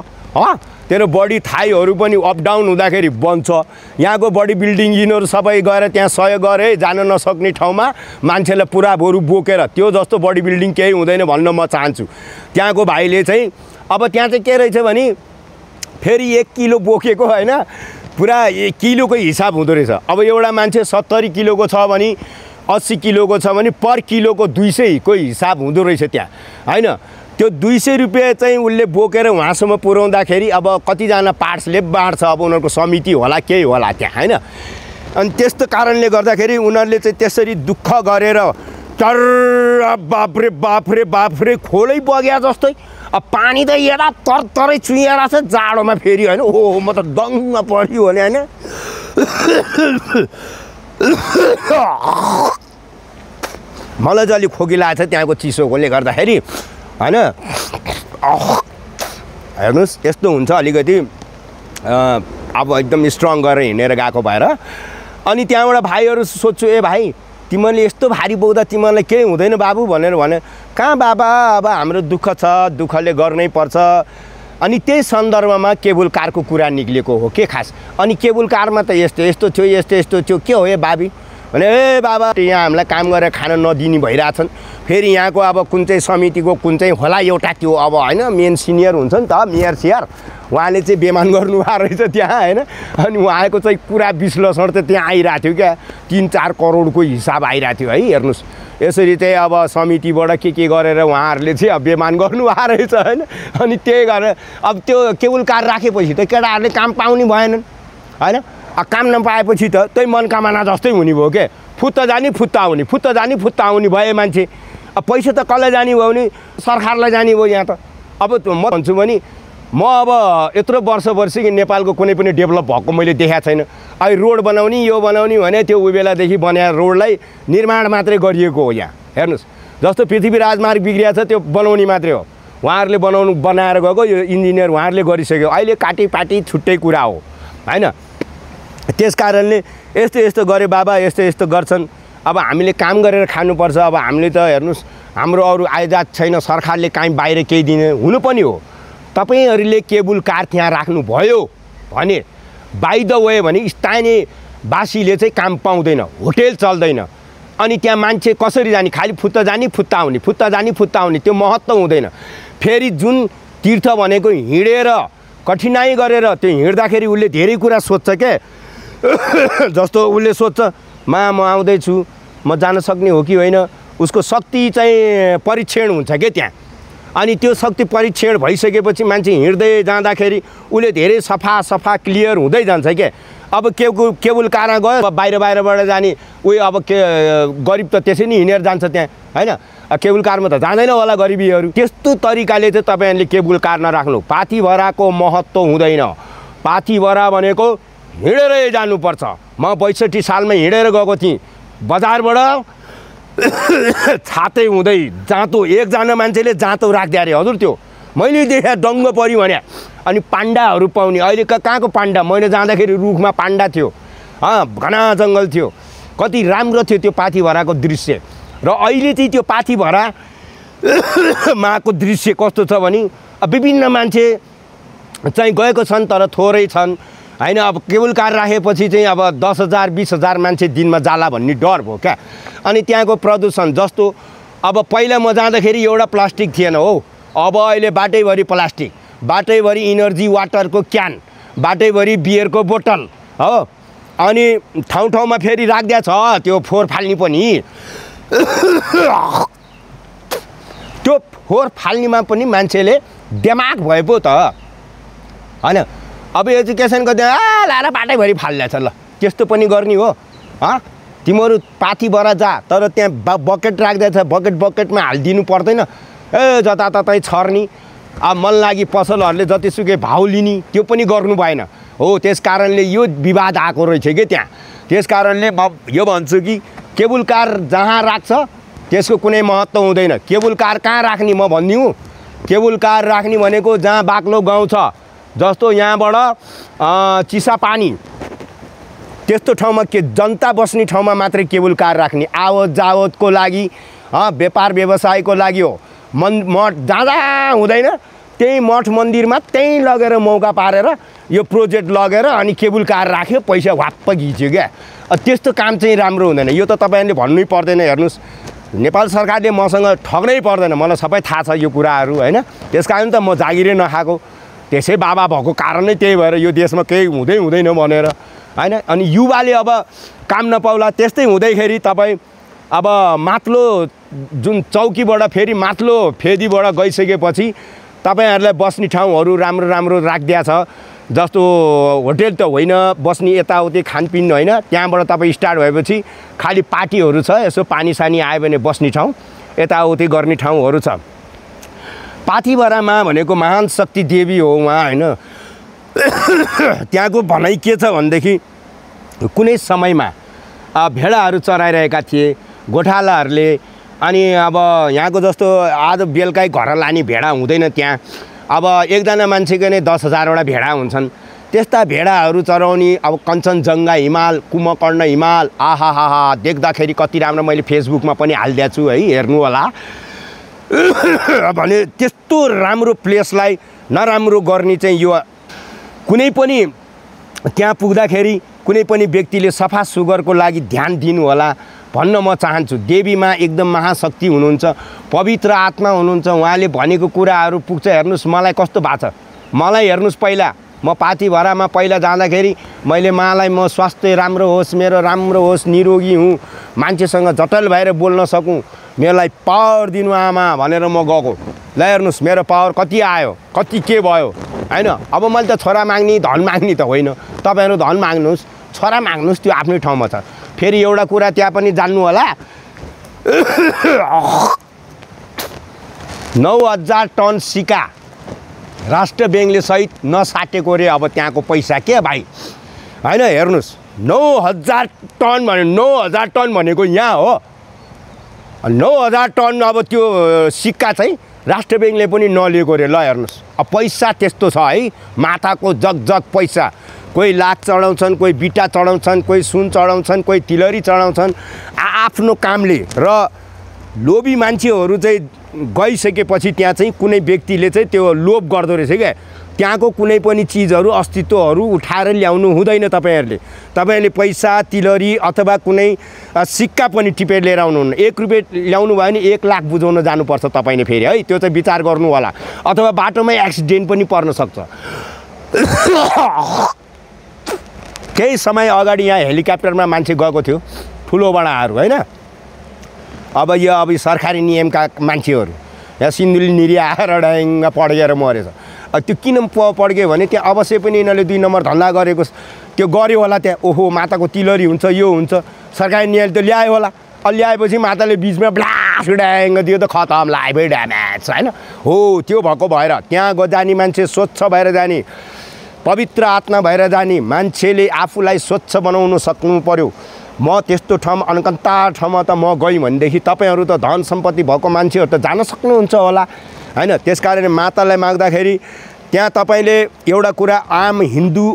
तेरो बडी थाइहरू पनि अप डाउन हुँदाखेरि बन्छ। यहाँको बडी बिल्डिङ यिनीहरू सबै गएर त्यहाँ सहयोग गरे जान नसक्ने ठाउँमा मान्छेलाई पुरा बरु बोकेर त्यो जस्तो बडी बिल्डिङ केही हुँदैन भन्न म चाहन्छु। त्यहाँको भाइले चाहिँ अब त्यहाँ चाहिँ के रहेछ भने फेरि 1 किलो बोकेको हैन पुरा किलोको हिसाब हुँदो रहेछ। अब एउटा मान्छे 70 किलोको छ भने 80 किलोको छ भने पर किलोको 200 को हिसाब हुँदो रहेछ त्यहाँ हैन। त्यो 200 रुपैयाँ चाहिँ उसले बोकेर वहाँसम्म पुर्याउँदाखेरि अब कतिजना पार्ट्सले बाँड्छ। अब उनीहरूको समिति होला केही होला त्यहाँ हैन। अनि त्यस्तो कारणले गर्दाखेरि उनीहरूले चाहिँ त्यसरी दुःख गरेर तर बाफरे बाफरे बाफरे खोलै बग्या जस्तै। अब पानी त यता तरतरै चुहिएर छ जाडोमा फेरि हैन। ओ म त दङ्ग पर्यो भने हैन। मलाई चाहिँ अलिक खोकी लागेको छ त्यहाँको चिसोकोले गर्दाखेरि हैन। हेर्नुहोस् यस्तो हुन्छ अलिकति अब एकदम स्ट्रङ गरेर हिँडेर गएको भएर। अनि त्यहाँबाट भाइहरू सोध्छु ए भाइ तिमीले यस्तो भारी बोक्दा तिमीलाई केही हुँदैन बाबु भनेर भने कहाँ बाबा अब हाम्रो दुःख छ दुःखले गर्नै पर्छ। अनि त्यही सन्दर्भमा केबुल कारको कुरा निक्लेको हो के खास। अनि केबुल कारमा त यस्तो यस्तो थियो यस्तो यस्तो थियो के हो ए बाबी भने ए बाबा यहाँ हामीलाई काम गरेर खान नदिने भइरहेछन्। फेरि यहाँको अब कुन चाहिँ समितिको कुन चाहिँ होला एउटा त्यो अब हैन मेन सिनियर हुन्छ नि त मेयर सियर उहाँले चाहिँ बेमान गर्नुभएको रहेछ त्यहाँ हैन। अनि उहाँको चाहिँ पुरा विश्लेषण त त्यहाँ आइरहेको थियो क्या 3-4 करोडको हिसाब आइरहेको थियो है। हेर्नुहोस् यसरी चाहिँ अब समितिबाट के गरेर उहाँहरूले चाहिँ अब बेमान गर्नुभएको रहेछ हैन। अनि त्यही गरेर अब त्यो केबुल कार राखेपछि त केटाहरूले काम पाउने भएनन् हैन। काम नपाएपछि त त्यही मनकामना जस्तै हुने भयो के फुत्त जाने फुत्ता आउने फुत्त जाने फुत्ता आउने भए मान्छे। अब पैसा त कसलाई जाने भयो भने सरकारलाई जाने भयो यहाँ त। अब म भन्छु भने म अब यत्रो वर्ष कि नेपालको कुनै पनि डेभलप भएको मैले देखाएको छैन। अहिले रोड बनाउने यो बनाउने भने त्यो उही बेलादेखि बनाएर रोडलाई निर्माण मात्रै गरिएको हो यहाँ। हेर्नुहोस् जस्तो पृथ्वी राजमार्ग बिग्रिया छ त्यो बनाउने मात्रै हो। उहाँहरूले बनाएर गएको यो इन्जिनियर उहाँहरूले गरिसक्यो। अहिले काटीपाटी छुट्टै कुरा हो हैन। त्यस कारणले यस्तो यस्तो गरे बाबा यस्तो यस्तो गर्छन्। अब हामीले काम गरेर खानुपर्छ। अब हामीले त हेर्नुहोस् हाम्रो अरू आयजात छैन सरकारले काहीँ बाहिर केही दिने हुनु पनि हो। तपाईहरुले केबुल कार त्यहाँ राख्नु भयो भने बाइ द वे भने स्थानीयवासीले चाहिँ काम पाउँदैन होटेल चल्दैन। अनि त्यहाँ मान्छे कसरी जाने खाली फुत्ता जाने फुत्ता आउने फुत्ता जाने फुत्ता आउने त्यो महत्त्व हुँदैन। फेरि जुन तीर्थ भनेको हिँडेर कठिनाइ गरेर त्यो हिँड्दाखेरि उसले धेरै कुरा सोध्छ के जस्तो उसले सोध्छ म आउँदैछु म जान सक्ने हो कि होइन। उसको शक्ति चाहिँ परीक्षण हुन्छ के त्यहाँ। अनि त्यो शक्ति परीक्षण भइसकेपछि मान्छे हिँड्दै जाँदाखेरि उसले धेरै सफा क्लियर हुँदै जान्छ के। अब केबुल कारमा गयो बाहिरबाट जाने उही अब के गरिब त त्यसै नै हिँडेर जान्छ त्यहाँ हैन। केबुल कारमा त जाँदैन होला गरिबीहरू। त्यस्तो तरिकाले चाहिँ तपाईहरुले केबुल कार नराख्नु। पाथीभराको महत्त्व हुँदैन। पाथीभरा भनेको हिँडेरै जानुपर्छ। म 62 सालमा हिँडेर गएको थिएँ बजारबाट छातै हुँदै जाँतो एकजना मान्छेले जाँतो राख्दै अरे हजुर त्यो मैले देखे दङ्ग पर्यो भने। अनि पाण्डाहरू पाउने अहिले कहाँको पाण्डा मैले जाँदाखेरि रुखमा पाण्डा थियो घना जङ्गल थियो कति राम्रो थियो त्यो पाथिभराको दृश्य। र अहिले चाहिँ त्यो पाथिभरा माको दृश्य कस्तो छ भने विभिन्न मान्छे चाहिँ गएको छन् तर थोरै छन् हैन। अब केबल कार राखेपछि चाहिँ अब 10,000 20,000 मान्छे दिनमा जाला भन्ने डर भयो क्या। अनि त्यहाँको प्रदूषण जस्तो अब पहिला म जाँदाखेरि एउटा प्लास्टिक थिएन हो, अब अहिले बाटैभरि प्लास्टिक, बाटैभरि इनर्जी वाटरको क्यान, बाटैभरि बियरको बोतल हो। अनि ठाउँ ठाउँमा फेरि राख्दै छ त्यो फोहोर फाल्ने पनि। त्यो फोहोर फाल्नेमा पनि मान्छेले दिमाग भए पो त हैन। अब एजुकेसनको लाएर बाटैभरि फाल्दैछ ल, त्यस्तो पनि गर्ने हो? तिमीहरू पाथिभरा जा, तर त्यहाँ बकेट राख्दैछ, बकेटमा हालिदिनु पर्दैन ए जताततै छर्नी। अब मन लागि पसलहरूले जतिसुकै भाउ लिने त्यो पनि गर्नु भएन हो। त्यस कारणले यो विवाद आएको रहेछ कि त्यहाँ। त्यस कारणले म यो भन्छु कि केबल कार जहाँ राख्छ त्यसको कुनै महत्त्व हुँदैन। केबल कार कहाँ राख्ने म भनिदिउँ? केबल कार राख्ने भनेको जहाँ बाक्लो गाउँ छ, जस्तो यहाँबाट चिसापानी त्यस्तो ठाउँमा के जनता बस्ने ठाउँमा मात्रै केबल कार राख्ने, आवत जावतको लागि व्यापार व्यवसायको लागि हो। मठ जाँदा हुँदैन, त्यही मठ मन्दिरमा त्यहीँ लगेर मौका पारेर यो प्रोजेक्ट लगेर अनि केबल कार राख्यो, पैसा वाप्प घिच्यो क्या। त्यस्तो काम चाहिँ राम्रो हुँदैन। यो त तपाईँहरूले भन्नै पर्दैन। हेर्नुहोस्, नेपाल सरकारले मसँग ठग्नै पर्दैन, मलाई सबै थाहा छ यो कुराहरू हैन। त्यस कारण त म जागिरै नखाएको, त्यसै बाबा भएको कारण नै त्यही भएर यो देशमा केही हुँदैन भनेर हैन। अनि युवाले अब काम नपाउला, त्यस्तै हुँदैखेरि तपाईँ अब माथिल्लो जुन चौकीबाट फेरि माथिल्लो फेदीबाट गइसकेपछि तपाईँहरूलाई बस्ने ठाउँहरू राम्रो राम्रो राखिदिया छ। जस्तो होटेल त होइन, बस्ने यताउति खानपिन होइन, त्यहाँबाट तपाईँ स्टार्ट भएपछि खालि पार्टीहरू छ, यसो पानी सानी आयो भने बस्ने ठाउँ, यताउति गर्ने ठाउँहरू छ। पाथिभरामा भनेको महान शक्ति देवी हो उहाँ हैन। त्यहाँको भनाइ के छ भनेदेखि कुनै समयमा भेडाहरू चराइरहेका थिए गोठालाहरूले। अनि अब यहाँको जस्तो आज बेलुकै घर लाने भेडा हुँदैन त्यहाँ। अब एकजना मान्छेको नै 10,000वटा भेडा हुन्छन्। त्यस्ता भेडाहरू चराउने अब कञ्चनजङ्घा हिमाल, कुम्भकर्ण हिमाल, आहाहा देख्दाखेरि कति राम्रो। मैले फेसबुकमा पनि हालिदिएको छु है, हेर्नु होला। भने त्यस्तो राम्रो प्लेसलाई नराम्रो गर्ने चाहिँ यो कुनै पनि त्यहाँ पुग्दाखेरि कुनै पनि व्यक्तिले सफा सुग्घरको लागि ध्यान दिनु होला भन्न म चाहन्छु। देवीमा एकदम महाशक्ति हुनुहुन्छ, पवित्र आत्मा हुनुहुन्छ। उहाँले भनेको कुराहरू पुग्छ। हेर्नुहोस् मलाई कस्तो भएको छ, मलाई हेर्नुहोस् पहिला म पाथिभरामा पहिला जाँदाखेरि मैले मलाई म स्वास्थ्य राम्रो होस्, मेरो राम्रो होस्, निरोगी हुँ, मान्छेसँग जटल भएर बोल्न सकूँ, मेरोलाई पावर दिनु आमा भनेर म गएको। ल हेर्नुहोस् मेरो पावर कति आयो, कति के भयो हैन। अब मैले त छोरा माग्ने धन माग्ने त होइन। तपाईँहरू धन माग्नुहोस्, छोरा माग्नुहोस्, त्यो आफ्नै ठाउँमा छ। फेरि एउटा कुरा त्यहाँ पनि जान्नु होला, 9,000 टन सिका राष्ट्र ब्याङ्कले सहित नसाटेको रे। अब त्यहाँको पैसा के भाइ हैन। हेर्नुहोस् 9,000 टन भने 9,000 टन भनेको यहाँ हो। 9,000 टन अब त्यो सिक्का चाहिँ राष्ट्र ब्याङ्कले पनि नलिएको रे। ल हेर्नुहोस् अब पैसा त्यस्तो छ है, माथाको जग पैसा। कोही लाख चढाउँछन्, कोही बिटा चढाउँछन्, कोही सुन चढाउँछन्, कोही तिलरी चढाउँछन् आफ्नो कामले। र लोभी मान्छेहरू चाहिँ गइसकेपछि त्यहाँ चाहिँ कुनै व्यक्तिले चाहिँ त्यो लोभ गर्दो रहेछ क्या। त्यहाँको कुनै पनि चिजहरू अस्तित्वहरू उठाएर ल्याउनु हुँदैन। तपाईँहरूले पैसा तिलरी अथवा कुनै सिक्का पनि टिपेर लिएर आउनुहुन्न। 1 रुपियाँ ल्याउनु भयो भने 1 लाख बुझाउन जानुपर्छ तपाईँले फेरि है। त्यो चाहिँ विचार गर्नु होला। अथवा बाटोमै एक्सिडेन्ट पनि पर्न सक्छ। केही समय अगाडि यहाँ हेलिकप्टरमा मान्छे गएको थियो, ठुलो बडाहरू होइन। अब सरकारी नियमका मान्छेहरू यहाँ सिन्धुली निरी आएर ड्याङ्ग पड्केर मरेछ। त्यो किन पड्क्यो भने त्यहाँ अवश्य पनि यिनीहरूले 2 नम्बर धन्दा गरेको त्यो गर्यो होला। त्यहाँ ओहो माताको तिलरी हुन्छ, यो हुन्छ, सरकारी नियमले त ल्यायो होला। ल्याएपछि माताले बिचमा ब्लास्ट ड्याङ्ग दियो त खतम, लाइभै ड्यामेज होइन। हो त्यो भएको भएर त्यहाँ जाने मान्छे स्वच्छ भएर जाने, पवित्र आत्मा भएर जाने मान्छेले आफूलाई स्वच्छ बनाउन सक्नु पर्यो। म त्यस्तो ठाउँ अनकन्ता ठाउँमा त म गएँ भनेदेखि तपाईँहरू त धन सम्पत्ति भएको मान्छेहरू त जान सक्नुहुन्छ होला हैन। त्यसकारण मातालाई माग्दाखेरि त्यहाँ तपाईँले एउटा कुरा आम हिन्दू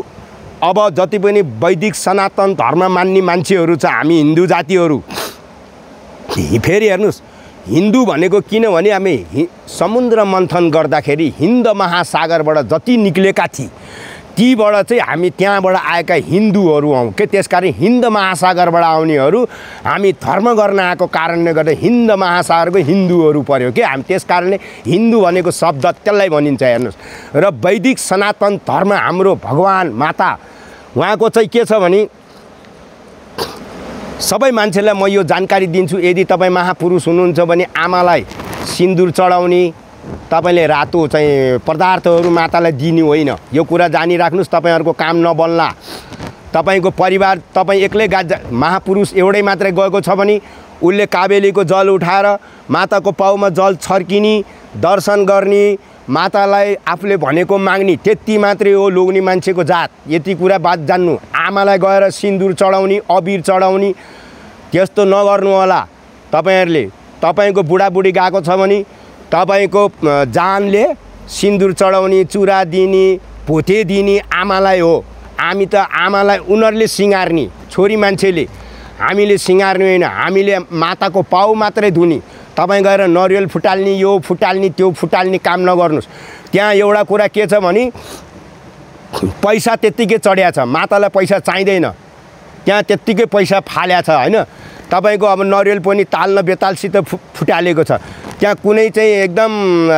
अब जति पनि वैदिक सनातन धर्म मान्ने मान्छेहरू छ हामी हिन्दू जातिहरू, फेरि हेर्नुहोस् हिन्दू भनेको किनभने हामी समुद्र मन्थन गर्दाखेरि हिन्द महासागरबाट जति निक्लेका थिए तीबाट चाहिँ हामी त्यहाँबाट आएका हिन्दूहरू हौँ के। त्यसकारण हिन्द महासागरबाट आउनेहरू हामी धर्म गर्न आएको कारणले गर्दा हिन्द महासागरको हिन्दूहरू पर्यो के हामी। त्यस कारणले हिन्दू भनेको शब्द त्यसलाई भनिन्छ हेर्नुहोस्। र वैदिक सनातन धर्म हाम्रो भगवान माता उहाँको चाहिँ के छ भने सबै मान्छेलाई म यो जानकारी दिन्छु। यदि तपाईँ महापुरुष हुनुहुन्छ भने आमालाई सिन्दुर चढाउने, तपाईँले रातो चाहिँ पदार्थहरू मातालाई दिने होइन, यो कुरा जानिराख्नुहोस्। तपाईँहरूको काम नबन्ला, तपाईँको परिवार तपाईँ एक्लै महापुरुष एउटै मात्रै गएको छ भने उसले काबेलीको जल उठाएर माताको पाउमा जल छर्किने, दर्शन गर्ने, मातालाई आफूले भनेको माग्ने, त्यति मात्रै हो लोग्ने मान्छेको जात। यति कुरा बात जान्नु। आमालाई गएर सिन्दुर चढाउने, अबिर चढाउने त्यस्तो नगर्नु होला तपाईँहरूले। तपाईँको बुढाबुढी गएको छ भने तपाईँको जानले सिन्दुर चढाउने, चुरा दिने, भोटे दिने आमालाई हो। हामी त आमालाई उनीहरूले सिँगार्ने, छोरी मान्छेले, हामीले सिँगार्ने होइन, हामीले माताको पाउ मात्रै धुने। तपाईँ गएर नरिवल फुटाल्ने, यो फुटाल्ने, त्यो फुटाल्ने काम नगर्नुहोस्। त्यहाँ एउटा कुरा के छ भने पैसा त्यत्तिकै चढ्या छ, मातालाई पैसा चाहिँदैन, त्यहाँ त्यत्तिकै पैसा फाल्या छ होइन। तपाईँको अब नरिवल पनि ताल न बेतालसित फुटालेको छ, त्यहाँ कुनै चाहिँ एकदम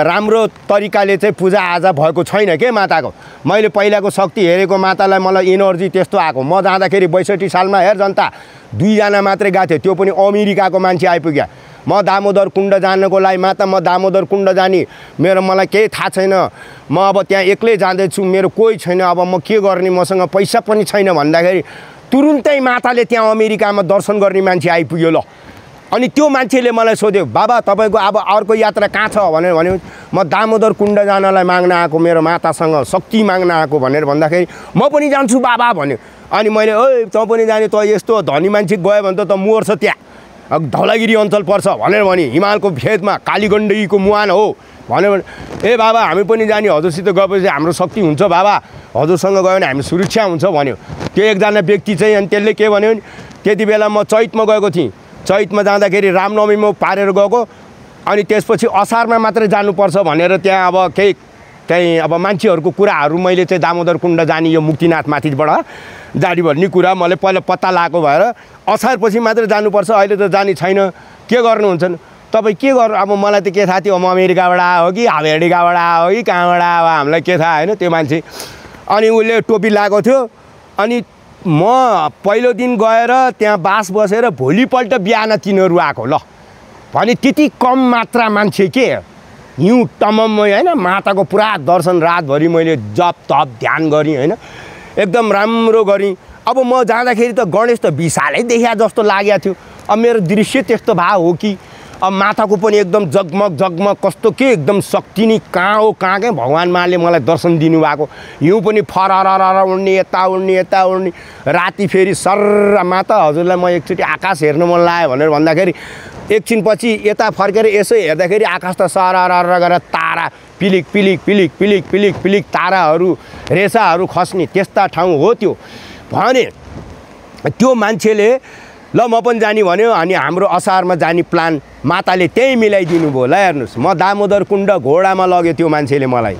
राम्रो तरिकाले चाहिँ पूजाआजा भएको छैन के माताको। मैले पहिलाको शक्ति हेरेको मातालाई मलाई एनर्जी त्यस्तो आएको। म जाँदाखेरि 62 सालमा हेर जनता 2 जना मात्रै गएको थियो, त्यो पनि अमेरिकाको मान्छे आइपुग्या। म दामोदर कुण्ड जानको लागि माता म दामोदर कुण्ड जाने मलाई केही थाहा छैन, म अब त्यहाँ एक्लै जाँदैछु, मेरो कोही छैन, अब म के गर्ने, मसँग पैसा पनि छैन भन्दाखेरि तुरुन्तै माताले त्यहाँ अमेरिकामा दर्शन गर्ने मान्छे आइपुग्यो ल। अनि त्यो मान्छेले मलाई सोध्यो बाबा तपाईँको अब अर्को यात्रा कहाँ छ भनेर भन्यो। म दामोदर कुण्ड जानलाई माग्न आएको, मेरो मातासँग शक्ति माग्न आएको भनेर भन्दाखेरि म पनि जान्छु बाबा भन्यो। अनि मैले ओइ तँ पनि जाने, तँ यस्तो धनी मान्छे गयो भने त मर्छ, त्यहाँ धौलागिरी अञ्चल पर्छ भनेर भने, हिमालको फेदमा कालीगण्डकीको मुहान हो भनेर। ए बाबा हामी पनि जाने, हजुरसित गएपछि हाम्रो शक्ति हुन्छ बाबा, हजुरसँग गयो भने हामी सुरक्षा हुन्छ भन्यो त्यो एकजना व्यक्ति चाहिँ। अनि त्यसले के भन्यो भने त्यति बेला म चैतमा गएको थिएँ, चैतमा जाँदाखेरि रामनवमीमा पारेर गएको, अनि त्यसपछि असारमा मात्रै जानुपर्छ भनेर त्यहाँ अब केही अब मान्छेहरूको कुराहरू मैले चाहिँ दामोदर कुण्ड जाने यो मुक्तिनाथ माथिबाट जाने भन्ने कुरा मैले पहिला पत्ता लगाएको भएर असारपछि मात्रै जानुपर्छ, अहिले त जाने छैन। के गर्नुहुन्छ तपाईँ के गर्नु? अब मलाई त के थाहा थियो, म अमेरिकाबाट आयो कि अमेरिकाबाट आयो कि कहाँबाट आयो हामीलाई के थाहा होइन त्यो मान्छे। अनि उसले टोपी लगाएको थियो। अनि म पहिलो दिन गएर त्यहाँ बास बसेर भोलिपल्ट बिहान तिनीहरू आएको ल भने त्यति कम मात्रा मान्छे के हिउँ टमम होइन। माताको पुरा दर्शन रातभरि मैले जप तप ध्यान गरेँ होइन, एकदम राम्रो गरेँ। अब म जाँदाखेरि त गणेश त विशालै देखिया जस्तो लागेको थियो। अब मेरो दृश्य त्यस्तो भए हो कि अब माताको पनि एकदम जगमग जगमग कस्तो के एकदम शक्ति नि कहाँ हो कहाँ के भगवान् माले मलाई दर्शन दिनुभएको। हिउँ पनि फररर उड्ने, यता उड्ने यता उड्ने। राति फेरि सर माता हजुरलाई म एकचोटि आकाश हेर्न मन लाग्यो भनेर भन्दाखेरि एकछिनपछि यता फर्केर यसो हेर्दाखेरि आकाश त सररर गरेर तारा पिलिक पिलिक पिलिक पिलिक पिलिक पिलिक ताराहरू रेसाहरू खस्ने त्यस्ता ठाउँ हो त्यो भने। त्यो मान्छेले ल म पनि जाने भन्यो। अनि हाम्रो असारमा जाने प्लान माताले त्यही मिलाइदिनु भयो। ल हेर्नुहोस् म दामोदर कुण्ड घोडामा लग्यो त्यो मान्छेले मलाई।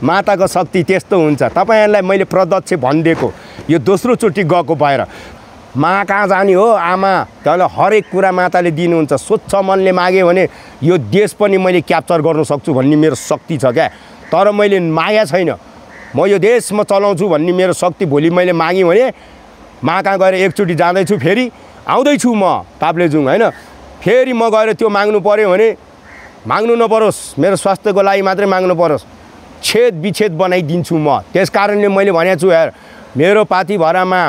माताको शक्ति त्यस्तो हुन्छ। तपाईँहरूलाई मैले प्रत्यक्ष भनिदिएको, यो दोस्रोचोटि गएको भएर। मा कहाँ जाने हो आमा, तँलाई हरेक कुरा माताले दिनुहुन्छ। स्वच्छ मनले माग्यो भने यो देश पनि मैले क्याप्चर गर्न सक्छु भन्ने मेरो शक्ति छ क्या। तर मैले मागेको छैन, म यो देश म चलाउँछु भन्ने मेरो शक्ति भोलि मैले मागेँ भने मा कहाँ गएर एकचोटि जाँदैछु, फेरि आउँदैछु म ताप्लेजुङ होइन। फेरि म गएर त्यो माग्नु पऱ्यो भने माग्नु नपरोस्, मेरो स्वास्थ्यको लागि मात्रै माग्नु परोस्, छेद विच्छेद बनाइदिन्छु म। त्यस कारणले मैले भनेको छु यार, मेरो पाथिभरामा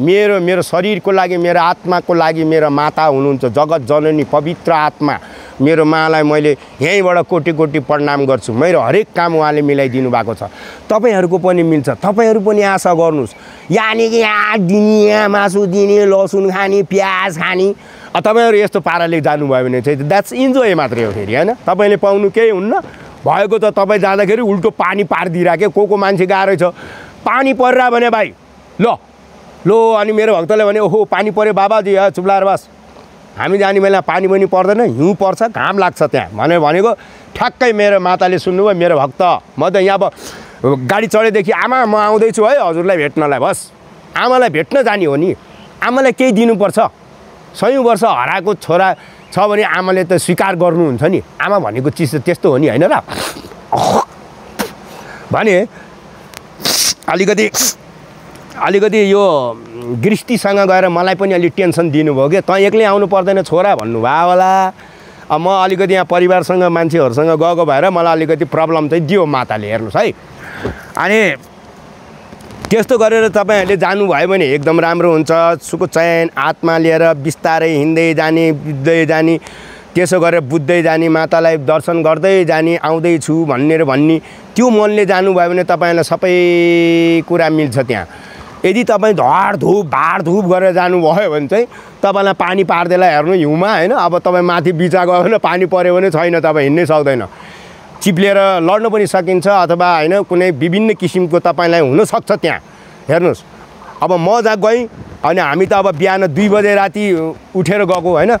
मेरो शरीरको लागि, मेरो आत्माको लागि मेरो माता हुनुहुन्छ, जगत जननी पवित्र आत्मा। मेरो मालाई मैले यहीँबाट कोटी कोटी प्रणाम गर्छु। मेरो हरेक काम उहाँले मिलाइदिनु भएको छ। तपाईँहरूको पनि मिल्छ, तपाईँहरू पनि आशा गर्नुहोस्। यानि कि यहाँ दिने, यहाँ मासु दिने, लसुन खाने, प्याज खाने, तपाईँहरू यस्तो पाराले जानुभयो भने चाहिँ द्याट्स इन्जोय मात्रै हो फेरि होइन। तपाईँले पाउनु केही हुन्न। भएको त तपाईँ जाँदाखेरि उल्टो पानी पारिदिइराख्यो। को मान्छे गएको रहेछ पानी पर्रा भने भाइ लो अनि मेरो भक्तले भने ओहो पानी पर्यो बाबाजी चुप लाएर बस, हामी जाने बेला पानी पनि पर्दैन, हिउँ पर्छ, घाम लाग्छ त्यहाँ भनेको ठ्याक्कै मेरो माताले सुन्नुभयो। मेरो भक्त म त यहाँ अब गाडी चढेदेखि आमा म आउँदैछु है हजुरलाई भेट्नलाई, बस आमालाई भेट्न जाने हो नि, आमालाई केही दिनुपर्छ। 100 वर्ष हराएको छोरा छ भने आमाले त स्वीकार गर्नुहुन्छ नि, आमा भनेको चिज त्यस्तो हो नि होइन र भने अलिकति यो गृहस्थीसँग गएर मलाई पनि अलि टेन्सन दिनुभयो कि तँ एक्लै आउनु पर्दैन छोरा भन्नुभयो होला। अब म अलिकति यहाँ परिवारसँग मान्छेहरूसँग गएको भएर मलाई अलिकति प्रब्लम चाहिँ दियो माताले, हेर्नुहोस् है। अनि त्यस्तो गरेर तपाईँहरूले जानुभयो भने एकदम राम्रो हुन्छ। सुखो चयन आत्मा लिएर बिस्तारै हिँड्दै जाने त्यसो गरेर बुझ्दै जाने, मातालाई दर्शन गर्दै जाने, आउँदैछु भन्ने त्यो मनले जानुभयो भने तपाईँलाई सबै कुरा मिल्छ त्यहाँ। यदि तपाईँ भाडधुप गरेर जानुभयो भने चाहिँ तपाईँलाई पानी पार्दैला हेर्नु हिउँमा होइन। अब तपाईँ माथि बिचा गयो भने पानी पऱ्यो भने छैन, तपाईँ हिँड्नै सक्दैन, चिप्लेर लड्न पनि सकिन्छ अथवा होइन कुनै विभिन्न किसिमको तपाईँलाई हुनसक्छ त्यहाँ। हेर्नुहोस् अब म जहाँ गएँ अनि हामी त अब बिहान 2 बजे राति उठेर गएको होइन।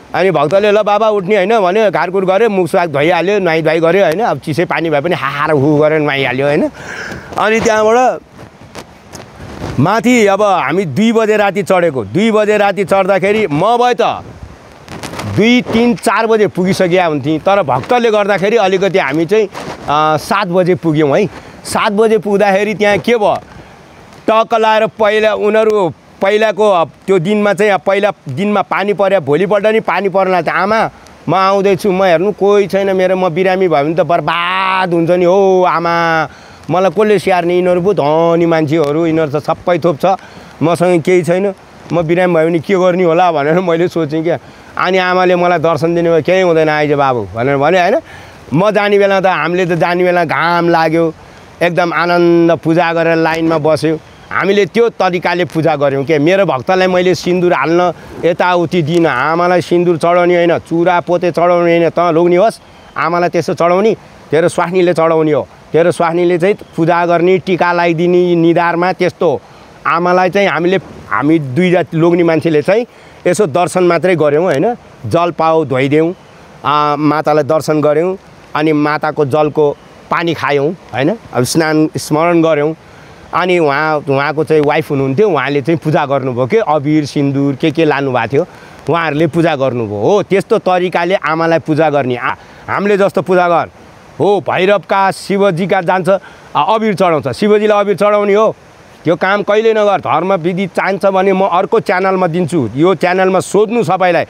अनि भक्तले ल बाबा उठ्ने होइन भने घारघुर गऱ्यो, मुखसुख धोइहाल्यो, नुहाइ गऱ्यो होइन। अब चिसै पानी भए पनि हाहार हु गरेर नुहाइहाल्यो होइन। अनि त्यहाँबाट माथि अब हामी 2 बजे राति चढेको, 2 बजे राति चढ्दाखेरि म भए त 2, 3, 4 बजे पुगिसकेका हुन्थेँ, तर भक्तले गर्दाखेरि अलिकति हामी चाहिँ 7 बजे पुग्यौँ है। 7 बजे पुग्दाखेरि त्यहाँ के भयो, टक्क लाएर उनीहरू पहिलाको त्यो दिनमा चाहिँ पहिला दिनमा पानी पर्यो, भोलिपल्ट नि पानी पर्ला त आमा म आउँदैछु, म हेर्नु कोही छैन मेरो, म बिरामी भयो भने त बर्बाद हुन्छ नि हो आमा, मलाई कसले स्याहार्ने, यिनीहरू पो धनी मान्छेहरू, यिनीहरू त सबै थोप छ, मसँग केही छैन, म बिरामी भयो भने के गर्ने होला भनेर मैले सोचेँ क्या। अनि आमाले मलाई दर्शन दिने भयो, केही हुँदैन आइज बाबु भनेर भने होइन। म जाने बेला त हामीले त जाने बेला घाम लाग्यो, एकदम आनन्द पूजा गरेर लाइनमा बस्यो। हामीले त्यो तरिकाले पूजा गऱ्यौँ के। मेरो भक्तलाई मैले सिन्दुर हाल्न यताउति दिइनँ, आमालाई सिन्दुर चढाउने होइन, चुरा पोते चढाउने होइन, त लोग्ने होस् आमालाई त्यसो चढाउने, तेरो स्वास्नीले चढाउने हो, तेरो स्वास्नीले चाहिँ पूजा गर्ने, टिका लगाइदिने निधारमा, त्यस्तो आमालाई चाहिँ हामी 2 जाति लोग्ने मान्छेले चाहिँ यसो दर्शन मात्रै गऱ्यौँ होइन। जल पाउ धोइदेऊ, मातालाई दर्शन गऱ्यौँ, अनि माताको जलको पानी खायौँ होइन, अब स्मरण गऱ्यौँ। अनि उहाँको चाहिँ वाइफ हुनुहुन्थ्यो, उहाँले चाहिँ पूजा गर्नुभयो कि अबिर सिन्दुर के लानुभएको थियो, उहाँहरूले पूजा गर्नुभयो हो। त्यस्तो तरिकाले आमालाई पूजा गर्ने, हामीले जस्तो पूजा गर हो। भैरवका शिवजीका जान्छ अबिर चढाउँछ, शिवजीलाई अबिर चढाउने हो, त्यो काम कहिले नगर। धर्म विधि चाहिन्छ भने म अर्को च्यानलमा दिन्छु, यो च्यानलमा सोध्नु सबैलाई,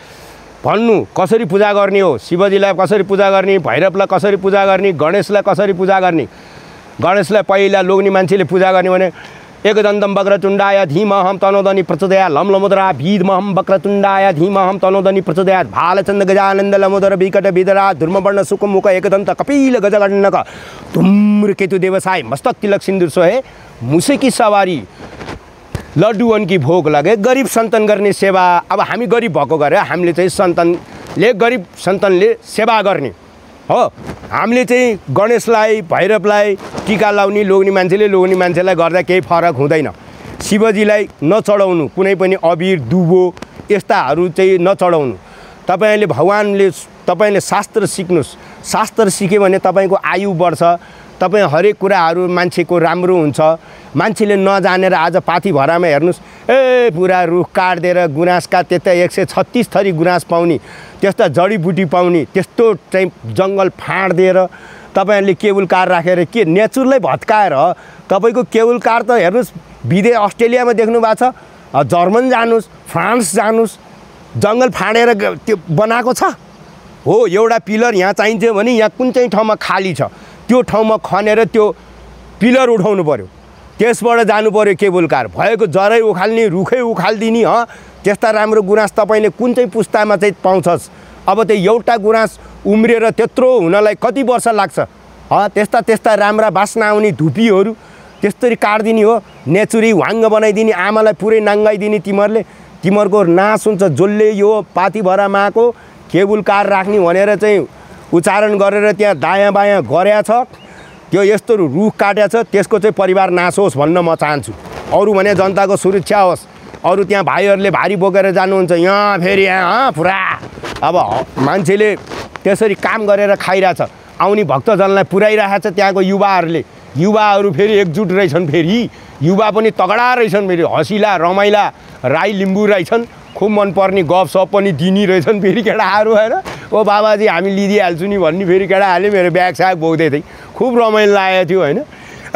भन्नु कसरी पूजा गर्ने हो, शिवजीलाई कसरी पूजा गर्ने, भैरवलाई कसरी पूजा गर्ने, गणेशलाई कसरी पूजा गर्ने। गणेशलाई पहिला लोग्ने मान्छेले पूजा गर्ने भने एकदन्तम वक्रतुण्डाय धीमहं तनोदनी प्रचोदयात् लमलमुद्रा भीमहं वक्रतुण्डाय धीमहं तनोदनी प्रचोदयात् भालचन्द्र गजानन्द लमोदर विकट विदरा धूर्मवर्ण सुखमुख एकदन्त कपिल गजगण्डक धूम्रकेतु देवसाय मस्तक तिलक सिन्दूर सोहे मुसेकी सवारी लड्डुवन की भोग लगे। गरिब सन्तान गर्ने सेवा। अब हामी गरिब भएको गरे हामीले चाहिँ सन्तानले गरिब सन्तानले सेवा गर्ने हो। हामीले चाहिँ गणेशलाई भैरवलाई टिका लाउने, लोग्ने मान्छेलाई गर्दा केही फरक हुँदैन। शिवजीलाई नचढाउनु, कुनै पनि अबिर दुबो यस्ताहरू चाहिँ नचढाउनु। तपाईँले शास्त्र सिक्नुहोस्। शास्त्र सिक्यो भने तपाईँको आयु बढ्छ, तपाईँ हरेक कुराहरू मान्छेको राम्रो हुन्छ। मान्छेले नजानेर आज पाथी भरामा हेर्नुहोस्, पुरा रुख काटिदिएर गुराँसका त्यता 136 थरी गुराँस पाउने, त्यस्ता जडीबुटी पाउने, त्यस्तो चाहिँ जङ्गल फाँडिदिएर तपाईँहरूले केबुल कार राखेर के नेचरलाई भत्काएर तपाईँको केबुल कार त हेर्नुहोस् विदेश अस्ट्रेलियामा देख्नु भएको छ, जर्मन जानुहोस्, फ्रान्स जानुहोस्, जङ्गल फाँडेर त्यो बनाएको छ हो। एउटा पिलर यहाँ चाहिन्छ भने यहाँ कुन चाहिँ ठाउँमा खाली छ त्यो ठाउँमा खनेर त्यो पिलर उठाउनु पर्यो, त्यसबाट जानु पर्यो केबुल कार। भएको जरै उखाल्ने, रुखै उखालिदिने, त्यस्ता राम्रो गुराँस तपाईँले कुन चाहिँ पुस्तामा चाहिँ पाउँछस्। अब त्यो एउटा गुराँस उम्रिएर त्यत्रो हुनलाई कति वर्ष लाग्छ। त्यस्ता राम्रा बास्ना आउने धुपीहरू त्यस्तरी काट्दिने हो, नेचुरी वाङ्ग बनाइदिने, आमालाई पुरै नाङ्गाइदिने। तिमीहरूको नाश हुन्छ। जसले यो पाथी भरामा आएको केबुल कार राख्ने भनेर चाहिँ उच्चारण गरेर त्यहाँ दायाँ बायाँ गरेछ, त्यो यस्तो रुख काटेको छ त्यसको चाहिँ परिवार नाश होस् भन्न म चाहन्छु। अरू भने जनताको सुरक्षा होस्। अरू त्यहाँ भाइहरूले भारी बोकेर जानुहुन्छ, यहाँ फेरि यहाँ पुरा अब मान्छेले त्यसरी काम गरेर खाइरहेछ, आउने भक्तजनलाई पुर्याइरहेको छ। त्यहाँको युवाहरू फेरि एकजुट रहेछन्, फेरि युवा पनि तगडा रहेछन्, फेरि हँसिला रमाइला राई लिम्बू रहेछन्, खुब मनपर्ने गफसप पनि दिने रहेछन् फेरि केटाहरू होइन। ओ बाबाजी हामी लिदिहाल्छु नि भन्ने फेरि केटाहरूले मेरो ब्याग स्याग बोक्दै थिएँ, खुब रमाइलो लागेको थियो होइन।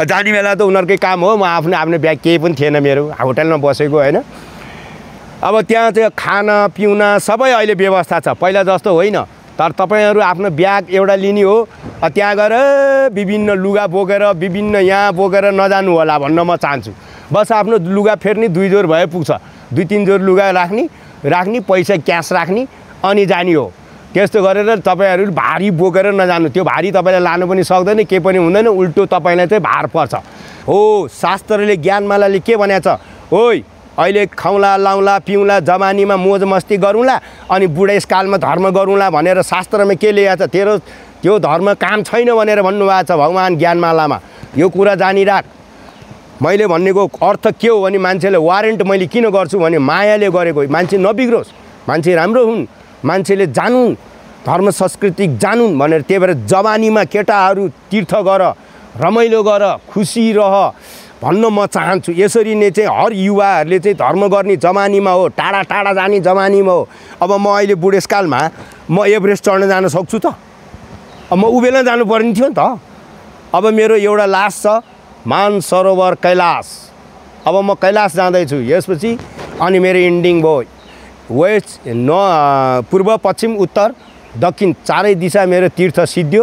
जाने बेला त उनीहरूकै काम हो, म आफ्नो ब्याग केही पनि थिएन मेरो, होटलमा बसेको होइन। अब त्यहाँ चाहिँ खाना पिउन सबै अहिले व्यवस्था छ, पहिला जस्तो होइन। तर तपाईँहरू आफ्नो ब्याग एउटा लिने हो, त्यहाँ गएर विभिन्न लुगा बोकेर विभिन्न यहाँ बोकेर नजानु होला भन्न म चाहन्छु। बस आफ्नो लुगा फेर्ने 2 जोर भए पुग्छ, 2-3 जोर लुगा राख्ने पैसा क्यास राख्ने अनि जाने हो। त्यस्तो गरेर तपाईँहरू भारी बोकेर नजानु, त्यो भारी तपाईँले लानु पनि सक्दैन, केही पनि हुँदैन, उल्टो तपाईँलाई चाहिँ भार पर्छ। हो शास्त्रले ज्ञानमालाले के भनेको छ, ओइ अहिले खाउँला लाउँला पिउँला जवानीमा मोज मस्ती गरौँला अनि बुढेसकालमा धर्म गरौँला भनेर शास्त्रमा के लेखेको छ, तेरो त्यो धर्म काम छैन भनेर भन्नुभएको छ भगवान् ज्ञानमालामा। यो कुरा जानिराख। मैले भन्नेको अर्थ के हो भने मान्छेले वारेन्ट मैले किन गर्छु भने मायाले गरेको, मान्छे नबिग्रोस्, मान्छे राम्रो हुन्, मान्छेले जानुन्, धर्म संस्कृति जानुन् भनेर। त्यही भएर जवानीमा केटाहरू तीर्थ गर, रमाइलो गर, खुसी रह भन्न म चाहन्छु। यसरी नै चाहिँ हर युवाहरूले चाहिँ धर्म गर्ने जवानीमा हो, टाढा टाढा जाने जवानीमा हो। अब म अहिले बुढेसकालमा म एभरेस्ट चढ्न जान सक्छु त? अब म उभिएर जानुपर्ने थियो नि त। अब मेरो एउटा लास छ मानसरोवर कैलाश, अब म कैलाश जाँदैछु यसपछि। अनि मेरो इन्डिङ भयो वेस्ट पूर्व पश्चिम उत्तर दक्षिण चारै दिशा मेरो तीर्थ सिद्धियो।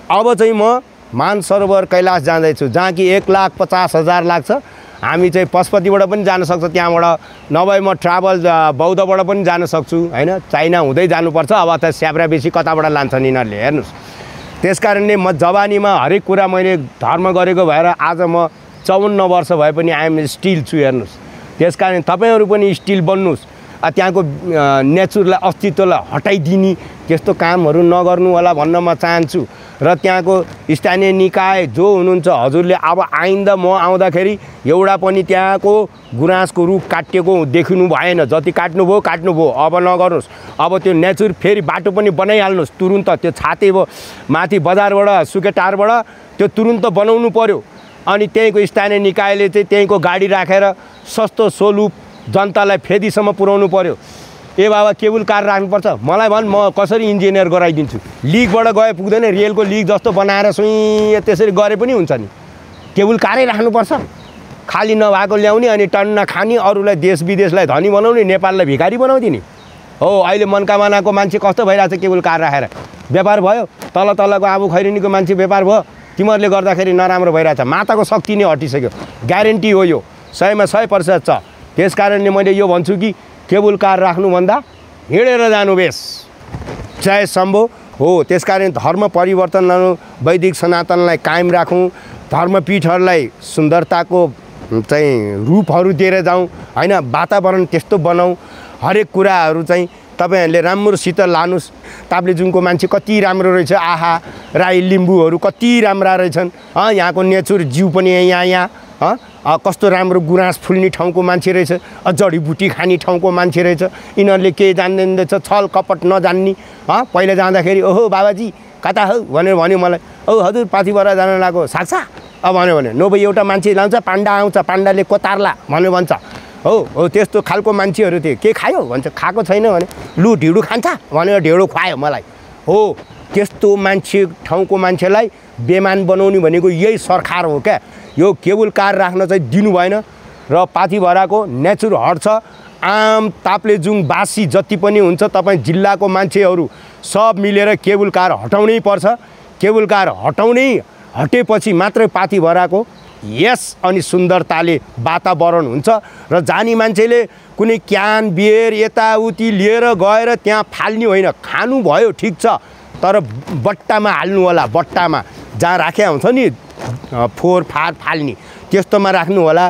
अब चाहिँ म मानसरोवर कैलाश जाँदैछु, जहाँ कि 1,50,000 लाग्छ। हामी चाहिँ पशुपतिबाट पनि जान सक्छ, त्यहाँबाट नभए म ट्राभल बौद्धबाट पनि जान सक्छु होइन। चाइना हुँदै जानुपर्छ, अब त स्याब्रा बेसी कताबाट लान्छन् यिनीहरूले हेर्नुहोस्। त्यस कारणले म जवानीमा हरेक कुरा मैले धर्म गरेको भएर आज म 54 वर्ष भए पनि आइएम स्टिल छु हेर्नुहोस्। त्यस कारण तपाईँहरू पनि स्टिल बन्नुहोस्। त्यहाँको नेचरलाई अस्तित्वलाई हटाइदिने त्यस्तो कामहरू नगर्नु होला भन्न म चाहन्छु। र त्यहाँको स्थानीय निकाय जो हुनुहुन्छ हजुरले अब आइन्दा म आउँदाखेरि एउटा पनि त्यहाँको गुराँसको रुख काटिएको देखिनु भएन। जति काट्नुभयो काट्नुभयो, अब नगर्नुहोस्। अब त्यो नेचर फेरि बाटो पनि बनाइहाल्नुहोस् तुरुन्त। त्यो छाते माथि बजारबाट सुकेटारबाट त्यो तुरुन्त बनाउनु पर्यो। अनि त्यहीँको स्थानीय निकायले चाहिँ त्यहीँको गाडी राखेर सस्तो सोलुप जनतालाई फेदीसम्म पुर्याउनु पर्यो। ए बाबा केबुल कार राख्नुपर्छ, मलाई भन् म कसरी इन्जिनियर गराइदिन्छु। लिगबाट गए पुग्दैन, रेलको लिग जस्तो बनाएर सुई त्यसरी गरे पनि हुन्छ नि। केबुल कारै राख्नुपर्छ, खाली नभएको ल्याउने अनि टन्न खाने, अरूलाई देश विदेशलाई धनी बनाउने, नेपाललाई भिखारी बनाउँदिने हो। अहिले मनकामनाको मान्छे कस्तो भइरहेछ, केबुल कार राखेर व्यापार भयो। तलको आबु खैरेनीको मान्छे व्यापार भयो, तिमीहरूले गर्दाखेरि नराम्रो भइरहेछ। माताको शक्ति नै हटिसक्यो, ग्यारेन्टी हो यो, 100मा 100% छ। त्यस कारणले मैले यो भन्छु कि केबुल कार राख्नुभन्दा हिँडेर जानु बेस। जय शम्भो हो। त्यस कारण धर्म परिवर्तन गर्नु, वैदिक सनातनलाई कायम राखौँ, धर्मपीठहरूलाई सुन्दरताको चाहिँ रूपहरू दिएर जाउँ होइन। वातावरण त्यस्तो बनाऊँ, हरेक कुराहरू चाहिँ तपाईँहरूले राम्रोसित लानुहोस्। ताप्लेजुङको मान्छे कति राम्रो रहेछ, आहा राई लिम्बूहरू कति राम्रा रहेछन्। यहाँको नेचर जिउ पनि यहाँ कस्तो राम्रो गुराँस फुल्ने ठाउँको मान्छे रहेछ, जडीबुटी खाने ठाउँको मान्छे रहेछ। यिनीहरूले केही जान्दैन रहेछ, छल कपट नजान्ने। पहिला जाँदाखेरि ओहो बाबाजी कता हौ भनेर भन्यो मलाई, औ हजुर पाथिभरा जान लाग्यो साक्सा भन्यो भने नभए एउटा मान्छे लाउँछ, पाण्डा आउँछ, पाण्डाले कोतार्ला भन्यो भन्छ। हो त्यस्तो खालको मान्छेहरू थिए। के खायो भन्छ, खाएको छैन भने लु ढिँडो खान्छ भनेर ढिँडो खुवायो मलाई। हो त्यस्तो मान्छे ठाउँको मान्छेलाई बेमान बनाउने भनेको यही सरकार हो क्या। यो केबुल कार राख्न चाहिँ दिनु भएन। र पाथिभराको नेचर हट छ। आम ताप्लेजुङवासी जति पनि हुन्छ तपाईँ जिल्लाको मान्छेहरू सब मिलेर केबुल कार हटाउनै पर्छ। केबुल कार हटेपछि मात्रै पाथिभराको यस अनि सुन्दरताले वातावरण हुन्छ। र जानी मान्छेले कुनै क्यान बियर यताउति लिएर गएर त्यहाँ फाल्ने होइन। खानु भयो ठिक छ, तर बट्टामा हाल्नु होला। बट्टामा जहाँ राख्या हुन्छ नि फोहोर फाल्ने त्यस्तोमा राख्नु होला।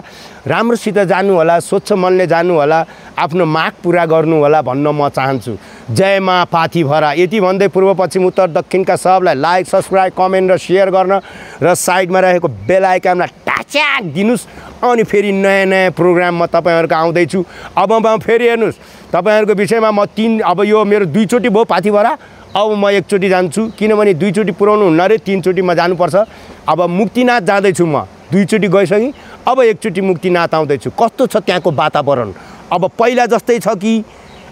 राम्रोसित जानु होला, स्वच्छ मनले जानु होला। आफ्नो माग पुरा गर्नु होला भन्न म चाहन्छु। जय मा पाथिभरा। यति भन्दै पूर्व पश्चिम उत्तर दक्षिणका सबलाई लाइक सब्सक्राइब कमेन्ट र सेयर गर्न र साइडमा रहेको बेल आइकनलाई टाच्याक दिनुस्। अनि फेरि नयाँ नयाँ प्रोग्राम म तपाईँहरूको आउँदैछु। अब म फेरि हेर्नुहोस् तपाईँहरूको विषयमा म अब यो मेरो 2 चोटि भयो पाथिभरा। अब म 1 चोटि जान्छु किनभने 2 चोटि पुऱ्याउनु हुन्न रे, 3 चोटि म जानुपर्छ। अब मुक्तिनाथ जाँदैछु म, 2 चोटि गइसकेँ, अब 1 चोटि मुक्तिनाथ आउँदैछु। कस्तो छ त्यहाँको वातावरण? अब पहिला जस्तै छ कि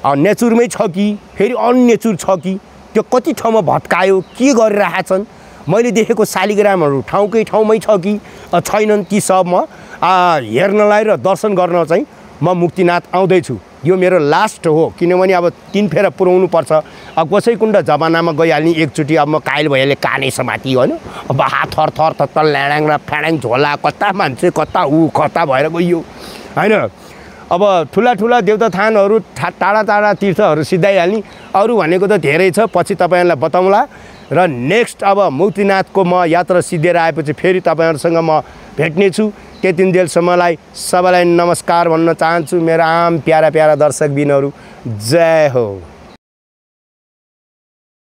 नेचरमै छ कि फेरि अननेचर छ कि त्यो कति ठाउँमा भत्कायो, के गरिरहेछन्? मैले देखेको शालिग्रामहरू ठाउँकै ठाउँमै छ कि छैनन्, ती सब म हेर्नलाई र दर्शन गर्न चाहिँ म मुक्तिनाथ आउँदैछु। यो मेरो लास्ट हो किनभने अब 3 फेरा पुऱ्याउनु पर्छ। अब गोसाइँकुण्ड जमानामा गइहाल्ने एकचोटि अब म कायल भइहालेँ कानै समाति होइन। अब हात थर थर थर ल्याडाङ र फ्याडाङ झोला कता मान्छे कता कता भएर गइयो होइन। अब ठुला ठुला देवताथानहरू टाढा टाढा तीर्थहरू सिधाइहाल्ने, अरू भनेको त धेरै छ, पछि तपाईँहरूलाई बताउँला। र नेक्स्ट अब मुक्तिनाथको म यात्रा सिद्धेर आएपछि फेरि तपाईँहरूसँग म भेट्नेछु। त्यतिन्जेलसम्मलाई सबैलाई नमस्कार भन्न चाहन्छु मेरा आम प्यारा प्यारा दर्शकबिनहरू। जय हो।